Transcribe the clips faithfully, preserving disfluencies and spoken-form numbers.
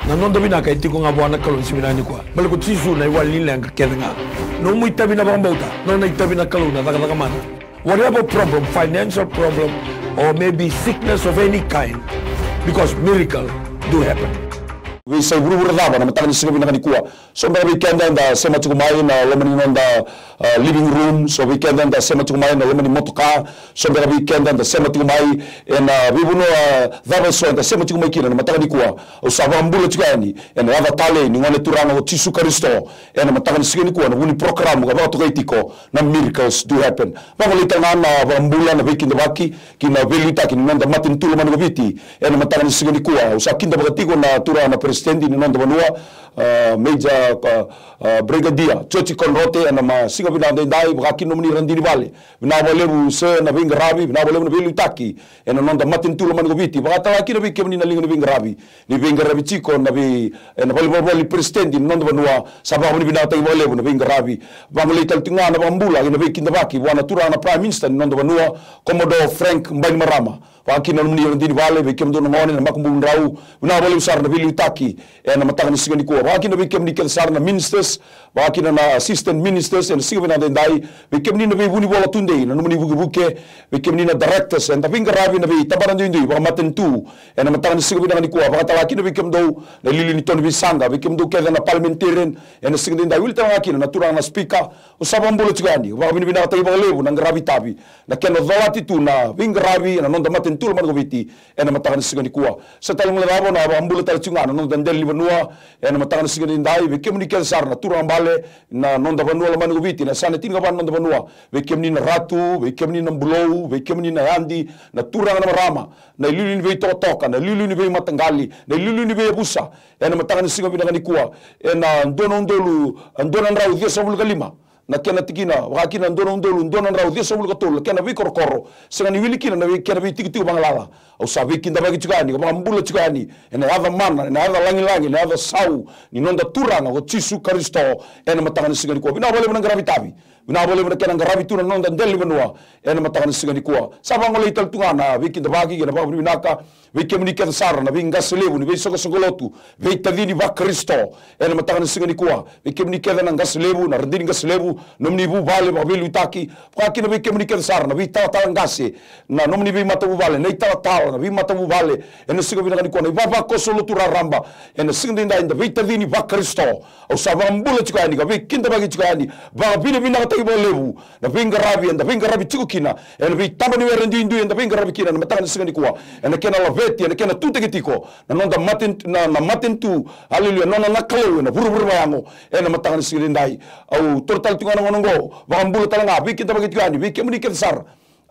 Na noda vinaka e tiko ga vua na Kalou ni siga vinaka nikua. Baleta ko Jisu na iwali ni leqa kece ga. Nomu itavi na vakabauta, nona itavi na Kalou na cakacaka mana. Whatever problem, financial problem, or maybe sickness of any kind, because miracle do happen. Veiyasai vuravura cava na mataka ni siga vinaka nikua? So beka vei keda eda sema tiko mai na loma ni noda, ah, living room, so vei keda eda sema tiko mai na loma ni motoka, so beka vei keda eda sema tiko mai ena veivanua, ah, cava eso eda sema tiko mai kina na mataka nikua. Au sa vakabula tiko yani ena yaca talei ni Gone Turaga o Jisu Karisito ena mataka ni siga nikua, na vu ni porokaramu ka vakatokai tiko na Miracles Do Happen. Vagolei tale ga na vakabula, na veikidavaki ki na veiliutaki ni noda matanitu lomani ko Viti ena mataka ni siga nikua. Au sa kidavaka tiko na turaga na peresitedi ni noda vanua, ah, Major, ah, ah, Brigadier George Konrote ena ma siga vinaka edaidai, vaka kina nomuni radini vale. Vinaka vakalevu se na veiqaravi, vinaka vakalevu na veiliutaki ena noda matanitu lomani ko Viti. Vakatale ga kina vei kemuni na liga ni veiqaravi, ni veiqaravi tiko na vei, ena valenivolavola ni peresitedi ni noda vanua, sa vakavinavinakataki vakalevu na veiqaravi. Vagolei tale tiko ga na vakabula kei na veikidavaki vua na turaga na Prime Minister ni noda vanua, Commodore Frank Bainimarama. Vaka kina nomuni radini vale, vei kemudou na gone, na makubuludrau, vinaka vakalevu sara na veiliutaki ena mataka ni siga nikua. Vaka kina vei kemuni kece sara na ministers, vaka kina na assistant ministers ena siga vinaka edaidai, vei kemuni na veivunivola tudei, na nomuni vukevuke, vei kemuni na directors, eda veiqaravi ena veitabana duidui vakamatanitu ena mataka ni siga vinaka nikua. Vakatale ga kina vei kemudou na iliuliu ni to ni veisaqa, vei kemudou kece na parliamentarian ena siga edaidai, wili tale ga kina na turaga na speaker. Au sa vakabula tiko yani, vakavinavinakataki vakalevu na qaravi tavi, na kena colati tu na veiqaravi ena noda matanitu lomani ko Viti ena mataka ni siga nikua. Sa tale guilecava, au na vakabula tale tiko ga na noda dela ni vanua ena mataka ni siga edaidai, vei kemuni kece sara na turaga bale na noda vanua lomani ko Viti, na yasana tinikava na noda vanua, vei kemuni na ratu, vei kemuni na bulou, vei kemuni na yadi, na turaga na marama, na iliuliu ni veitokatoka, na iliuliu ni veimataqali, na iliuliu ni veiyavusa, ena mataka ni siga vinaka nikua, ena dua na udolu, dua na drau ciwasagavulu ka lima na kena tikina, vaka kina dua na udolu dua na drau ciwasagavulu ka tolu na kena veikorokoro, sega ni wili kina na vei, kena veitikotiko vagalala. Au sa veikidavaki tiko yani, ka vakabula tiko yani ena yaca mana, ena yaca lagilagi, ena yaca sau ni noda Turaga ko Jisu Karisito ena mataka ni siga nikua. Vinaka vakalevu na qaravi tavi, vinaka vakalevu na kena qaravi tu na noda dela ni vanua ena mataka ni siga nikua. Sa vagolei tale tu ga na veikidavaki kei na vakavinavinaka vei kemuni kece sara na veiqase levu ni veisoqosoqo lotu, veitacini vaKarisito ena mataka ni siga nikua. Vei kemuni kece na qase levu, na radini qase levu, nomuni vuvale vakaveiliutaki, vaka kina vei kemuni kece sara na veitalatala qase, na nomuni veimatavuvale, na italatala, na veimatavuvale ena siga vinaka nikua, na ivavakoso lotu raraba ena siga edaidai, da veitacini vaKarisito. Au sa vakabula tiko yani ka veikidavaki tiko yani, vakavinavinakataki vakalevu na veiqaravi eda veiqaravi tiko kina, ena veitaba ni were duidui eda veiqaravi kina na mataka ni siga nikua, ena kena laveti, ena kena tutaki tiko na noda maten-, na, na matanitu, aleluya, nona na Kalou ena vuravura vakayago ena mataka ni siga edaidai. Au taura tale tiko ga na gauna oqo, vakabula tale ga, veikidavaki tiko yani vei kemuni kece sara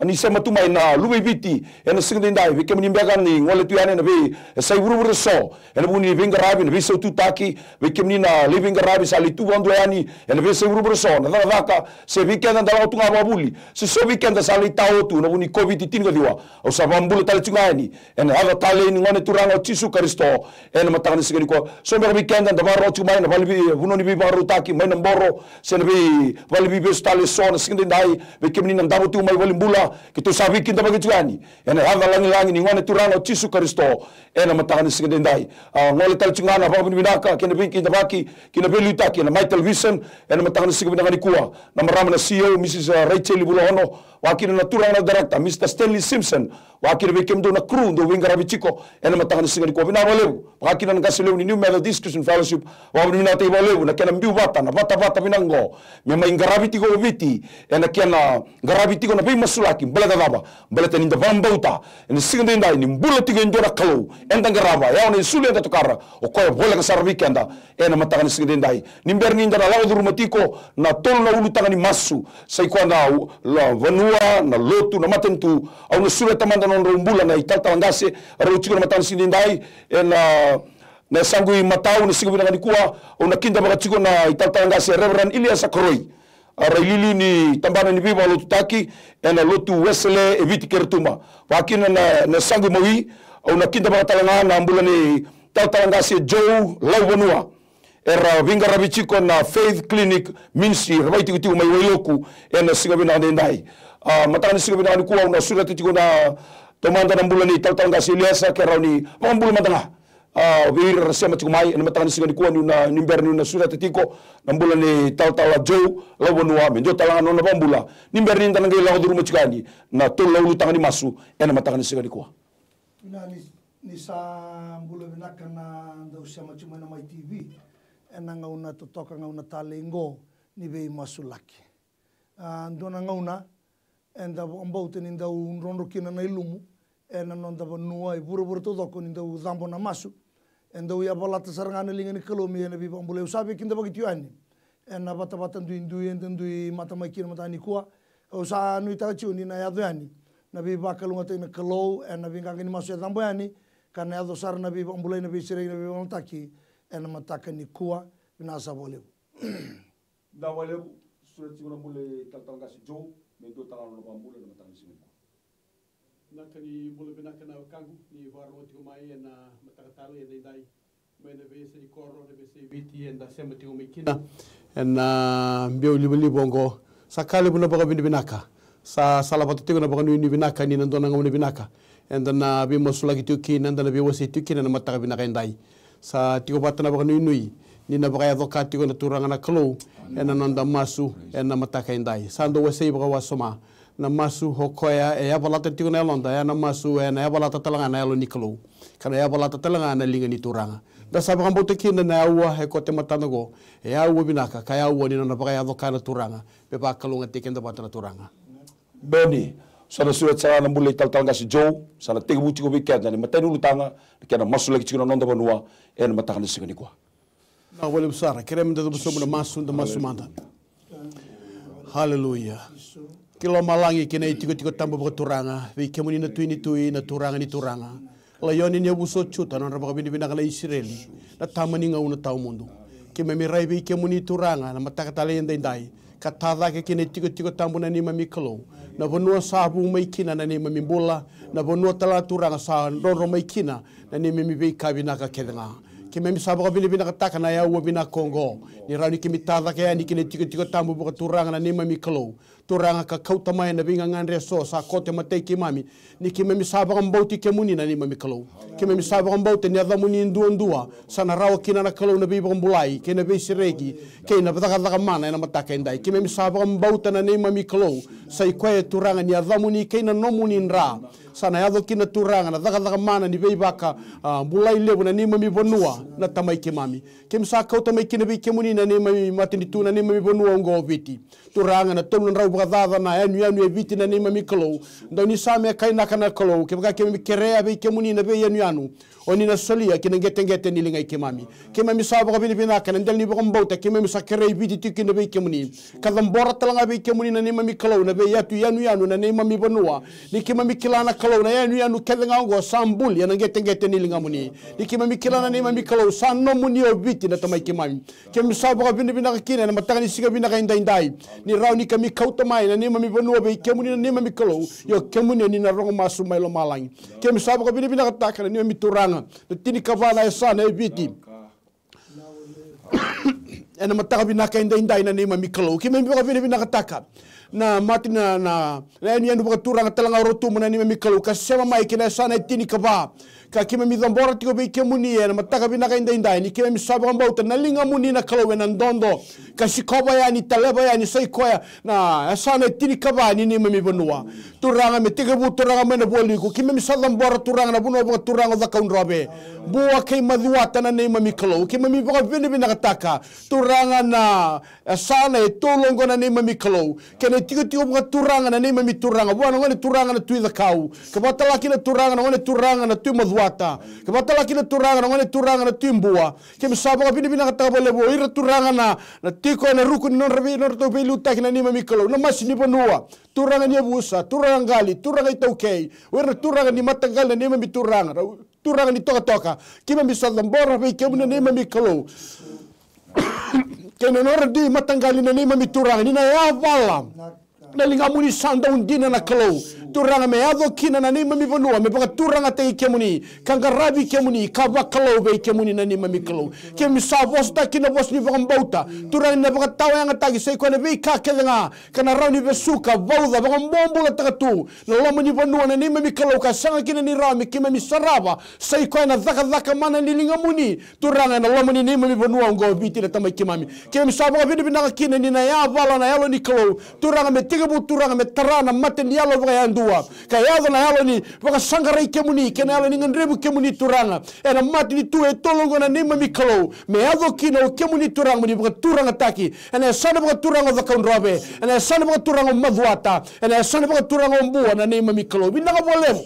ni sema tu mai na Luve i Viti ena siga edaidai, vei kemuni beka ni gole tu yani ena veiyasai vuravura eso ena vuku ni veiqaravi, na veisaututaki, vei kemuni na lai veiqaravi sa lai tu vakadua yani ena veiyasai vuravura eso, na cakacaka, se vei keda da lako tu ga vakavuli, se so vei keda sa lai tao tu ena vuku ni COVID tinikaciwa. Au sa vakabula tale tiko ga yani ena yaca talei ni Gone Turaga o Jisu Karisito ena mataka ni siga nikua. So beka vei keda da vakarorogo tiko mai na vale vei, vanua ni veivakarautaki, mai na boro se na vei, vale veivesu tale eso na siga edaidai, vei kemuni na davo tiko mai valenibula, keitou sa veikidavaki tiko yani ena yaca lagilagi ni Gone Turaga o Jisu Karisito ena mataka ni siga edaidai. A, gole tale tiko ga na vakavinavinaka kei na veikidavaki kei na veiliutaki ena Mai Television ena mataka ni siga vinaka nikua, na marama na C E O, Mrs, a, Rachel Vulaono, vaka kina na turaga na director, Mr Stanley Simpson, vaka kina vei kemudou na crew dou veiqaravi tiko ena mataka ni siga nikua, vinaka vakalevu. Vaka kina na qase levu ni New Methodist Christian Fellowship, vakavinavinakataki vakalevu na kena biu vata na vatavata vinaka oqo me mai qaravi tiko o Viti ena kena qaravi tiko na veimasulaki. Baleta cava? Baleta ni da vakabauta ena siga edaidai ni bula tiko e dua na Kalou eda qarava, e yawa na isulu eda tokara, o koya voleka sara vei keda ena mataka ni siga edaidai. Ni bera ni da na lako curuma tiko na tolu na ulutaga ni masu, sai koya na u-, la, vanua, na lotu, na matanitu, au na sureta mada na nodrau bula na italatala qase, rau tiko na mataka ni siga edaidai, ena, na yasaqu imatau na siga vinaka nikua, au na kidavaka tiko na italatala qase Reverend Iliasa Koroi, a, ra iliuliu ni tabana ni veivakalotutaki ena lotu Wesele e Viti kei Rotuma. Vaka kina na, na yasaqu imawi, au na kidavaka tale ga na bula ni talatala qase Joe Lauvanua, era veiqaravi tiko na Faith Clinic Ministry, ra vaitikotiko mai Wailoku ena siga vinaka edaidai. A, mataka ni siga vinaka nikua au na sureta tiko na taumada na bula ni talatala qase Iliasa, ke rawa ni vakabula mada ga. A, vei ira ra sema tiko mai ena mataka ni siga nikua, niu na, ni bera niu na sureta tiko na bula nei talatala Joe Lauvanua, me dua tale ga na nona vakabula. Ni bera ni da na qai lako curuma tiko yani na tolu na ulutaga ni masu ena mataka ni siga nikua. Vinaka ni, ni sa bula vinaka na dau sema tiko mai na Mai T V ena gauna totoka, gauna talei qo ni veimasulaki. A, dua na gauna eda vakabauta ni dau drodro kina na ilumu ena noda vanua, e vuravura taucoko, ni dau cabo na masu. E dau yavalata sara ga na liga ni Kalou me ia na veivakabulai. Au sa veikidavaki tiko yani ena vatavata duidui eda dui mata mai kina mataka nikua. Au sa nuitaka tiko ni na yaco yani na veivakalougatataki na Kalou ena veiqaqa ni masu e cabo yani, ka na yaco sara na veivakabulai, na veisereki, na veivakalougatataki ena mataka nikua. Vinaka sara vakalevu. Vinaka vakalevu. Sureta tiko na bula i talatala qase Joe, me dua tale ga na nona vakabula ena mataka ni siga nikua. Vinaka, ni bula vinaka na wekaqu, ni vakarorogo tiko mai ena mataka talei edaidai mai na veiyasa ni koro, na veiyasa i Viti eda sema tiko mai kina ena biau livaliva oqo. Sa ka levu na vakavinavinaka. Sa salavata tiko na vakanuinui vinaka ni na dua na gauna vinaka eda na veimasulaki tiko kina, eda na veiwasei tiko kina ena mataka vinaka edai. Sa tiko vata na vakanuinui ni na vakayaco ka tiko na Turaga na Kalou ena noda masu ena mataka edai. Sa dau wasei vakawasoma na masu, o koya e yavalata tiko na yaloda, ya na masu ena yavalata tale ga na Yalo ni Kalou, ka na yavalata tale ga na liga ni Turaga. Da sa vakabauta kina na aua e koto e matada oqo e aua vinaka, ka e aua ni nona vakayaco ka na Turaga me vakalougatataki keda vata na Turaga. Boni, sa na sureta sara na bula i talatala qase Joe, sa na tekivu tiko vei keda na imatai ni ulutaga, na kena masulaki tiko na noda vanua ena mataka ni siga nikua. Vinaka vakalevu sara. Kerea meda cuva sobu na masu, da masu mada. Haleluya. Ki lomalagi, ki na itikotiko tabu vakaturaga, vei kemuni na Tui ni tui, na Turaga ni turaga, Laioni ni yavusa o Juta, na nodra vakavinavinaka na Isireli, na Tama ni gauna tawamudu. Keimami rai vei kemuni Turaga na mataka talei edaidai, ka ta cake ki na itikotiko tabu na neimami Kalou, na vanua sa vu mai kina na neimami bula, na vanua tale ga Turaga sa drodro mai kina na neimami veika vinaka kece ga. Keimami sa vakavinavinakataka na aua vinaka oqo, ni rawa ni keimami ta cake yani ki na itikotiko tabu vakaturaga na neimami Kalou. Turaga, ka kauta mai na veigagadre eso sa koto e matai keimami, ni keimami sa vakabauti kemuni na neimami Kalou. Keimami sa vakabauta ni yacamuni duadua sa na rawa kina na Kalou na veivakabulai kei na veisereki kei na cakacaka mana ena mataka edai. Keimami sa vakabauta na neimami Kalou, sa i koya e Turaga ni yacamuni kei na nomuni dra sa na yaco kina Turaga na cakacaka mana ni veivaka, a, bulai levu na neimami vanua na Tamai keimami. Keimami sa kauta mai kina vei kemuni na neimami matanitu, na neimami vanua oqo o Viti. Turaga, na tolu na drau vakacaca na yanuyanu e Viti na neimami Kalou. Dau ni sa me kainaka na Kalou, kevaka keimami kerea vei kemuni na veiyanuyanu, o ni na solia ki na qeteqete ni ligai keimami. Keimami sa vakavinavinaka ena dela ni vakabauta keimami sa kerei Viti tiko kina vei kemuni, ka cabora tale ga vei kemuni na neimami Kalou na veiyatu yanuyanu na neimami vanua. Ni keimami kila na Kalou na yanuyanu kece ga oqo sa buli ena qeteqete ni ligamuni. Ni keimami kila na neimami Kalou sa nomuni o Viti na Tamai keimami. Keimami sa vakavinavinaka kina ena mataka ni siga vinaka edaidai, ni rawa ni keimami kauta mai na neimami vanua vei kemuni na neimami Kalou, io kemuni o ni na rogo masu mai lomalagi. Keimami sa vakavinavinakataka na neimami Turaga na tinikava na yasana e Viti ena mataka vinaka edaidai na neimami Kalou. Keimami vakavinavinakataka na mata na, na, na yanuyanu vakaturaga tale ga o Rotuma na neimami Kalou, ka sema mai ki na yasana e tinikava. Ka keimami cabora tiko vei kemuni ena mataka vinaka edaidai, ni keimami sa vakabauta na ligamuni na Kalou ena dodo ka sikova yani, taleva yani, sa i koya na yasana e tinikava ni neimami vanua. Turaga, me tekivu Turaga mai na vualiku, keimami sa cabora Turaga na vanua vakaturaga o Cakaudrove, Bua kei Macuata na neimami Kalou. Keimami vakavinavinakataka Turaga na yasana e tolu oqo na neimami Kalou, kei na itikotiko vakaturaga na neimami Turaga, vua na gone turaga na Tui Cakau, ka vakatala kina Turaga na gone turaga na Tui Macuata, ka vakatala kina Turaga na gone turaga na Tui Bua. Keimami sa vakavinavinakataka vakalevu o ira Turaga na, na tiko ena ruku ni nodra vei, nodratou veiliutaki na neimami Kalou, na masi ni vanua, turaga ni yavusa, turaga qali, turaga itaukei, o ira na turaga ni mataqali na neimami Turaga, na turaga ni tokatoka. Keimami sa cabora vei kemuni na neimami Kalou kei na nodra dui mataqali na neimami Turaga, ni na yavala na ligamuni sa dau dina na Kalou. Turaga, me yaco kina na neimami vanua me vakaturagataki kemuni, ka qaravi kemuni, ka vakalou vei kemuni na neimami Kalou. Keimami sa vosataka kina na vosa ni vakabauta, Turaga, ni na vakatawayagataki sa i koya na veika kece ga ka na rawa ni vesuka, vauca, vakabobulataka tu na loma ni vanua na neimami Kalou, ka sega kina ni rawa me keimami sarava, sa i koya na cakacaka mana ni ligamuni, Turaga, ena loma ni neimami vanua oqo o Viti na Tamai keimami. Keimami sa vakavinavinaka kina ni na yavala na Yalo ni Kalou, Turaga, me tekivu, Turaga, me tara na mata ni yalo vakayadua, ka yaco na yalo ni vakasaqarai kemuni kei na yalo ni gadrevi kemuni, Turaga, ena matanitu e tolu oqo na neimami Kalou. Me yaco kina o kemuni, Turaga, mo ni vakaturagataki ena yasana vakaturaga o Cakaudrove, ena yasana vakaturaga o Macuata, ena yasana vakaturaga o Bua na neimami Kalou. Vinaka vakalevu,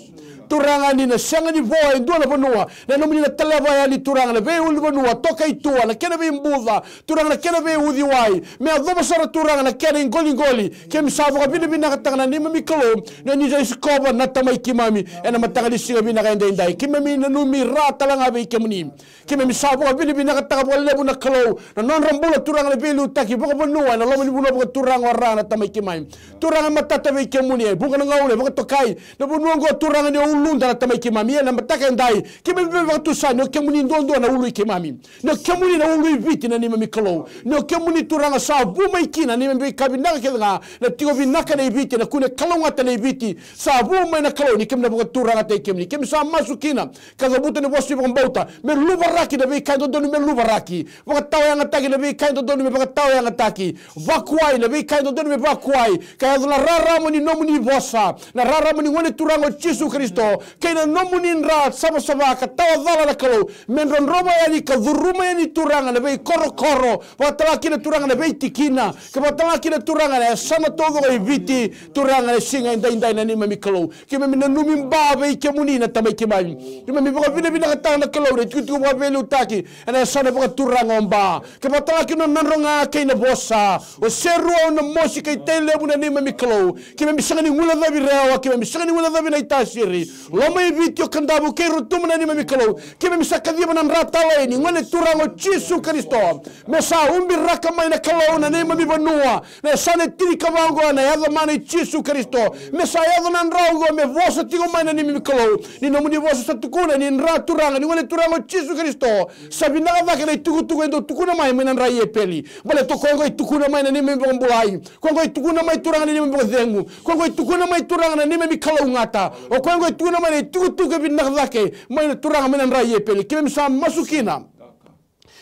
Turaga, ni na sega ni vo e dua na vanua na nomuni na taleva yani, Turaga, na veiulunivanua, toka i tua, na kena veibuca, Turaga, na kena veiuciwai, me yacova sara, Turaga, na kena iqoliqoli. Keimami sa vakavinavinakataka na neimami Kalou ni o ni sa sikova na Tamai keimami ena mataka ni siga vinaka edaidai. Keimami nanumi Ra tale ga vei kemuni. Keimami sa vakavinavinakataka vakalevu na Kalou na nodra bula, Turaga, na veiliutaki vakavanua ena loma ni vanua vakaturaga o Ra na Tamai keimami. Turaga, e matata vei kemuni, e vuqa na gauna e vakatokai na vanua oqo, Turaga, ni o uluda na Tamai keimami. Ia na mataka edai keimami veivakatusa ni o kemuni duadua na ulu i keimami, ni o kemuni na ulu i Viti na neimami Kalou, ni o kemuni, Turaga, sa vu mai kina na neimami veika vinaka kece ga, na tiko vinaka nei Viti, na kune kalougata nei Viti. Sa vu mai na Kalou ni keimami na vakaturagataki kemuni. Keimami sa masu kina ka cavuta na vosa ni vakabauta, me luvaraki na veika e dodonu me luvaraki, vakatawayagataki na veika e dodonu me vakatawayagataki, vakuai na veika e dodonu me vakuai, ka yaco na rarama ni nomuni vosa, na rarama ni Gone Turaga o Jisu Karisito, kei na nomuni dra savasava ka tawacala na Kalou, me drodrova yani ka curuma yani, Turaga, na veikorokoro, vakatalega kina, Turaga, na veitikina, ka vakatalega kina, Turaga, na yasana taucoko e Viti, Turaga, na siga edaidai na neimami Kalou. Keimami nanumi Ba vei kemuni na Tamai keimami. Keimami vakavinavinakataka na Kalou na itukutuku vakaveiliutaki ena yasana vakaturaga o Ba, ka vakatalega kina na Nadroga kei na Vosa, o Seru, o Namosi kei Tailevu na neimami Kalou. Keimami sega ni guilecavi Rewa, keimami sega ni guilecavi Naitasiri, Lomaiviti, o Kadavu kei Rotuma na neimami Kalou. Keimami sa kaciva na dra talei ni Gone Turaga o Jisu Karisito, me sa ubiraka mai na Kalou na neimami vanua, na yasana e tinikava oqo ena yaca mana i Jisu Karisito. Me sa yaco na dra oqo me vosa tiko mai na neimami Kalou, ni nomuni vosa sa tukuna ni dra, Turaga, ni Gone Turaga o Jisu Karisito. Sa vinaka cake na itukutuku e dau tukuna mai mai na dra i Epeli. Baleta o koya oqo e tukuna mai na neimami vakabulai. Koya oqo e tukuna mai, Turaga, na neimami vakacegu. Koya oqo e tukuna mai, Turaga, na neimami kalougata. O koya oqo e tukuna mai na itukutuku e vinaka cake mai na, Turaga, mai na dra i Epeli. Keimami sa masu kina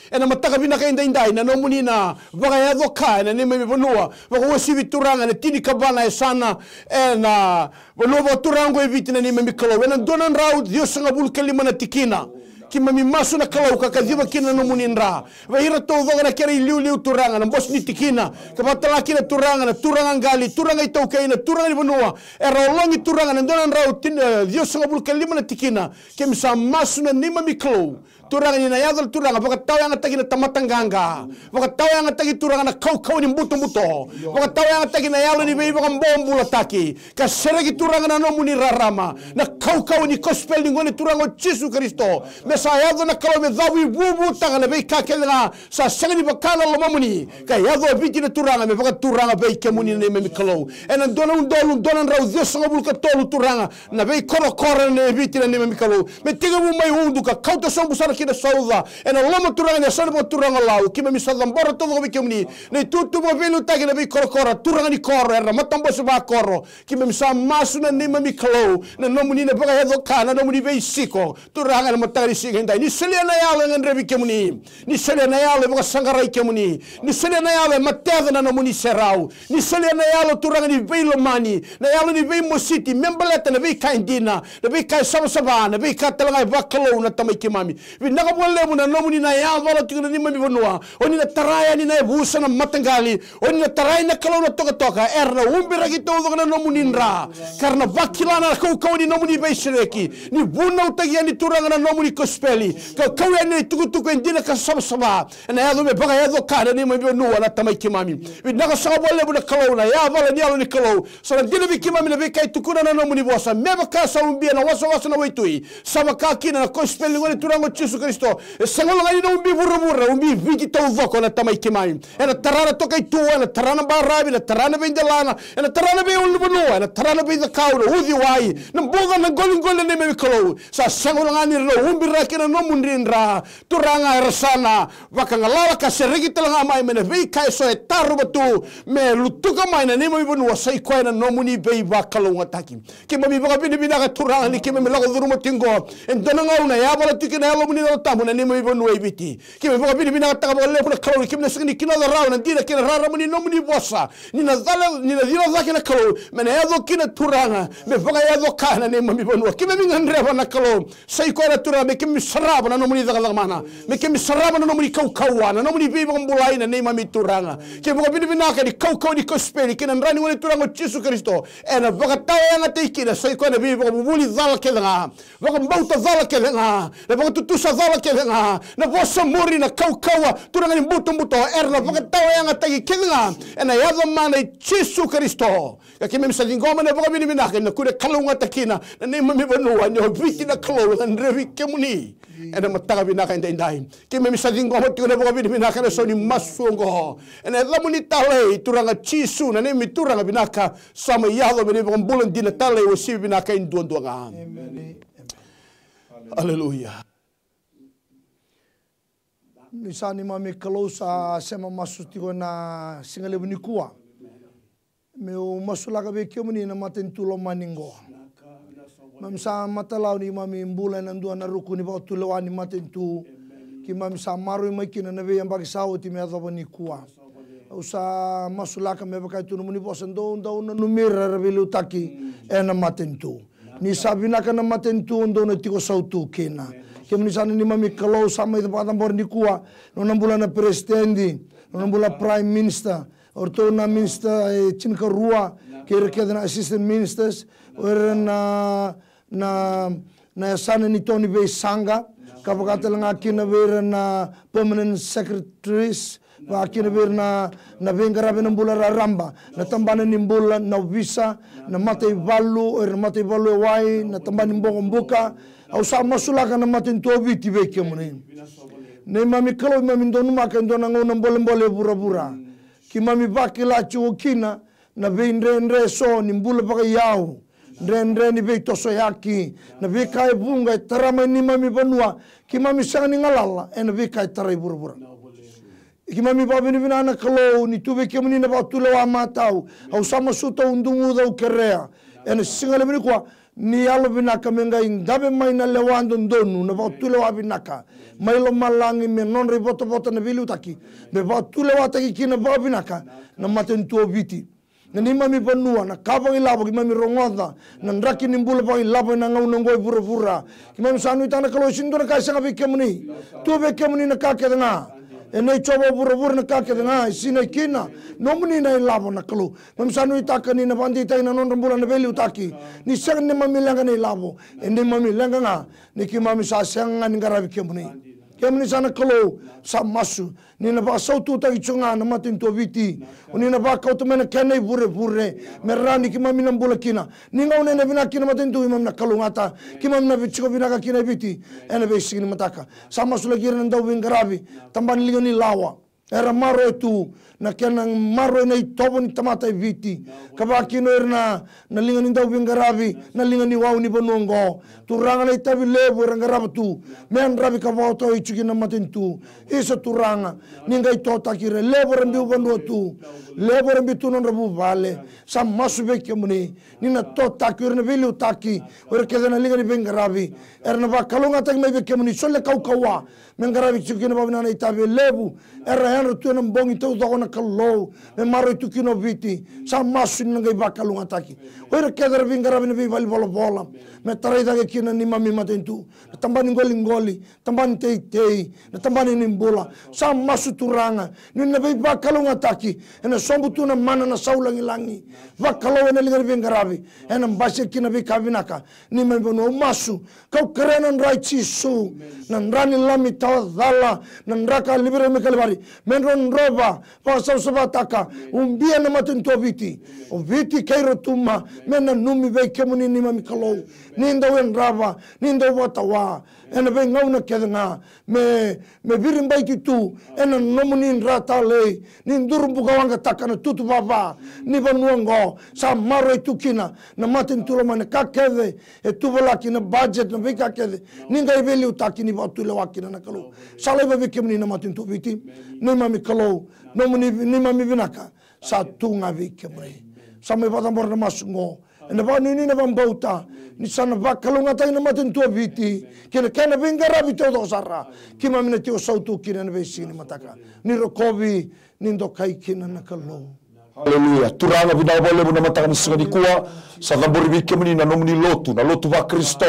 ena mataka vinaka edaidai na nomuni na vakayaco ka ena neimami vanua vakauasivi, Turaga, ena tinikava na yasana ena vanua vakaturaga oqo e Viti na neimami Kalou. Ena dua na drau ciwasagavulu ka lima na tikina. Keimami masu na Kalou ka kaciva kina na nomuni dra vei ira taucoko na kena iliuliu, Turaga, na bose ni tikina, ka vakatalega kina, Turaga, na turaga qali, turaga itaukei, na turaga ni vanua era ologi, Turaga, na dua na drau tini, e, ciwasagavulu ka lima na tikina. Keimami sa masu na neimami Kalou, Turaga, ni na yaco, Turaga, vakatawayagataki na tamata qaqa, vakatawayagataki, Turaga, na kaukauwa ni butobuto, vakatawayagataki na yalo ni veivakabobulataki, ka sereki, Turaga, na nomuni rarama, na kaukauwa ni kosipeli ni Gone Turaga o Jisu Karisito. Me sa yaco na Kalou me cavuivuvutaka na veika kece ga sa sega ni vaka na lomamuni, ka yaco o Viti na Turaga me vakaturaga vei kemuni na neimami Kalou. Ena dua na udolu dua na drau ciwasagavulu ka tolu, Turaga, na veikorokoro ena Viti na neimami Kalou me tekivu mai Udu ka kauta sobu sara ki na Sauca, ena loma, Turaga, ni yasana vakaturaga o Lau. Keimami sa cabora taucoko vei kemuni na itutu vakaveiliutaki ena veikorokoro, turaga ni koro, era matabose vakoro. Keimami sa masu na neimami Kalou, na nomuni na vakayaco ka, na nomuni veisiko, Turaga, ena mataka ni siga edai. Ni solia na yalo e gadrevi kemuni. Ni solia na yalo e vakasaqarai kemuni. Ni solia na yalo e mateca na nomuni serau. Ni solia na yalo, Turaga, ni veilomani, na yalo ni veimositi me baleta na veika e dina, na veika e savasava, na veika talega e vakalou, na Tamai keimami. Vinaka vakalevu na nomuni na yavala tiko na neimami vanua. O ni na tara yani na yavusa, na mataqali. O ni na tara yani, na Kalou, na tokatoka. Era na ubiraki taucoko na nomuni dra, ka ra na vakila na kaukauwa ni nomuni veisereki, ni vunautaki yani, Turaga, na nomuni kosipeli, ka kau yani na itukutuku e dina ka savasava. Ena yaco me vakayaco ka na neimami vanua, na Tamai keimami. Vinaka saka vakalevu na Kalou, na yavala ni Yalo ni Kalou. Sa na dina vei keimami na veika e tukuna na nomuni vosa, me vaka sa ubia na wasawasa na waitui, sa vaka kina na kosipeli ni Gone Turaga o Jisu Karisito. E sega walega ni na ubi vuravura, ubi Viti taucoko na Tamai keimami. Ena tara na tokai tu, ena tara na baravi, ena tara na veidelana, ena tara na veiulunivanua, ena tara na veicakau, na uciwai, na buca, na qoliqoli, na neimami Kalou. Sa sega walega ni ra na ubiraki na nomu dridra. Turaga, era sa na vakagalala ka sereki tale ga mai mai na veika eso e tarova tu me lutuka mai na neimami vanua, sa i koya na nomuni veivakalougatataki. Keimami vakavinavinaka, Turaga, ni keimami lako curuma tiko qo e dua na gauna e yavala tiko kina na Yalomuni na Yalo Tabu na neimami vanua e Viti. Keimami vakavinavinakataka vakalevu, na Kalou, ni keimami na sega ni kinoca rawa na dina kei na rarama ni nomuni vosa, ni na cala, ni na cila cake, na Kalou, me na yaco kina, Turaga, me vakayaco kaya na neimami vanua. Keimami gadreva, na Kalou, sa i koya, na Turaga, me keimami sarava na nomuni cakacaka mana, me keimami sarava na nomuni kaukauwa, na nomuni veivakabulai, na neimami Turaga. Keimami vakavinavinaka ni kaukauwa ni kosipeli kei na dra ni Gone Turaga o Jisu Karisito ena vakatawayagataki kina, sa i koya na veivakavuvuli cala kece ga, vakabauta cala kece ga, na vakatutusa cala kece ga, na vosa muri, na kaukauwa, Turaga, ni butobuto, era na vakatawayagataki kece ga ena yaca mana i Jisu Karisito. Ka keimami sa ciqoma na vakavinavinaka, na kune kalougata kina na neimami vanua, ni o Viti, na Kalou, e gadrevi kemuni ena mataka vinaka edaidai. Keimami sa ciqoma tiko na vakavinavinaka ena sau ni masu oqo ena yacamuni talei, Turaga Jisu, na neimami Turaga vinaka, sa mai yaco me na iVakabula dina talei, uasivi vinaka e duadua ga. Emeni. Aleluya. Ni sa neimami Kalou, sa sema masu tiko ena sigalevu nikua. Meu masulaka vei kemuni na matanitu lomani qo. Keimami sa matalau ni keimami bula ena dua na ruku ni vakatulewa ni matanitu. Keimami sa maroroi mai kina na veiyabaki sa oti me yacova nikua. Au sa masulaka me vaka e tu nomuni vosa, dou dau nanumi ira era veiliutaki ena matanitu. Ni sa vinaka na matanitu, dou na tiko sautu kina. Kemuni sa neimami Kalou, sa mai vakacabora nikua na nona bula na peresitedi, na nona bula prime minister, o ratou na minister e tinikarua, kei ira kece na assistant ministers, o ira na, na, na yasana ni to ni veisaqa, ka vaka tale ga kina vei ira na permanent secretaries, vaka kina vei ira na, na veiqaravi ena bula raraba, na tabana ni bula, na ovisa, na mataivalu, o ira na mataivalu e wai, na tabana ni bokobuka. Au sa masulaka na matanitu o Viti vei kemuni. Neimami Kalou, keimami donumaka e dua na gauna bolebole e vuravura. Keimami vakila tiko kina na veidredre eso ni bula vakaiyau, dredre ni veitosoyaki, na veika e vuqa e tara mai neimami vanua. Keimami sega ni galala ena veika e tara i vuravura. Keimami vakavinavinaka, na Kalou, ni tu vei kemuni na vakatulewa matau. Au sa masuta, au duguca, au kerea ena sigalevu nikua, ni yalovinaka me qai dave mai na lewa dodonu, na vakatulewa vinaka mai lomalagi, me nodra ivotavota na veiliutaki, me vakatulewataki kina vakavinaka na matanitu o Viti. Na neimami vanua, na ka vakailavo keimami rogoca, na draki ni bula vakailavo ena gauna oqo e vuravura. Keimami sa nuitaka, na Kalou, e sega ni dua na ka e sega vei kemuni. Tu vei kemuni na ka kece ga. E nei Jiova o vuravura na ka kece ga e sinai kina. Nomuni na ilavo, na Kalou. Keimami sa nuitaka ni na vakadeitaki na nodra bula na veiliutaki. Ni sega ni neimami leqa na ilavo, e neimami leqa ga ni keimami sa sega ga ni qaravi kemuni. Kemuni sa na Kalou, sa masu ni na vakasaututaki tiko ga na matanitu o Viti. O ni na vakauta mai na kena ivurevure me rawa ni keimami na bula kina. Ni gauna ena vinaka kina na matanitu, keimami na kalougata, keimami na tiko vinaka kina e Viti ena veisiga ni mataka. Sa masulaki ira na dauveiqaravi, tabana ni liga ni lawa, era maroroya tu na kena maroroi na itovo ni tamata e Viti, ka vaka kina o ira na, na liga ni dauveiqaravi, na liga ni wau ni vanua oqo. Turaga, na itavi levu era qarava tu me yadravi ka vakatotogani tiko kina na matanitu. Isa Turaga, ni qai totaki ira. Levu era biu vanua tu, levu era biu tu nodra vuvale. Sa masu vei kemuni ni na totaki o ira na veiliutaki, o ira kece na liga ni veiqaravi, era na vakalougatataki mai vei kemuni. Solia na kaukauwa me qaravi tiko kina vakavinaka na itavi. E levu era yadra tu ena bogi taucoko, na Kalou, me maroroi tu kina o Viti. Sa masu ni na qai vakalougatataki o ira kece era veiqaravi ena veivale ni volavola, me tarai cake kina neimami matanitu, na tabana ni qoliqoli, tabana ni teitei, na tabana ni bula. Sa masu, Turaga, ni na veivakalougatataki. Ena sobu tu na mana, na sau lagilagi, vakalou ena liga ni veiqaravi, ena basika kina na veika vinaka ni neimami vanua. Au masu kau kerea na dra i Jisu, na dra ni Lami tawa cala, na dra ka livia ira mai Kalivari, me drodrova, vakasavasavataka, ubia na matanitu o Viti. O Viti kei Rotuma me nanumi vei kemuni, neimami Kalou. Ni dau yadrava, ni dau vakatawa, Ena veigauna kece ga me, me viribaiti tu ena nomuni dra talei, ni duru bukawaqa taka na tutu vava ni vanua oqo. Sa maroroi tu kina na matanitu lomani, na ka kece e tuvalaki, na budget, na veika kece ni qai veiliutaki, ni vakatulewa kina na Kalou. Sa laiva vei kemuni na matanitu o Viti, neimami Kalou, nomuni, neimami vinaka sa tu ga vei kemuni. Sa mai vakacabora na masu oqo ena vakanuinui, na vakabauta ni sa na vakalougatataki na matanitu o Viti kei na kena veiqaravi taucoko sara. Keimami na tiko sautu kina ena veisiga ni mataka, ni rokovi, ni dokai kina na Kalou. Aleluya. Turaga, vinaka vakalevu na mataka ni siga nikua. Sa cabori vei kemuni na nomuni lotu, na lotu vaKarisito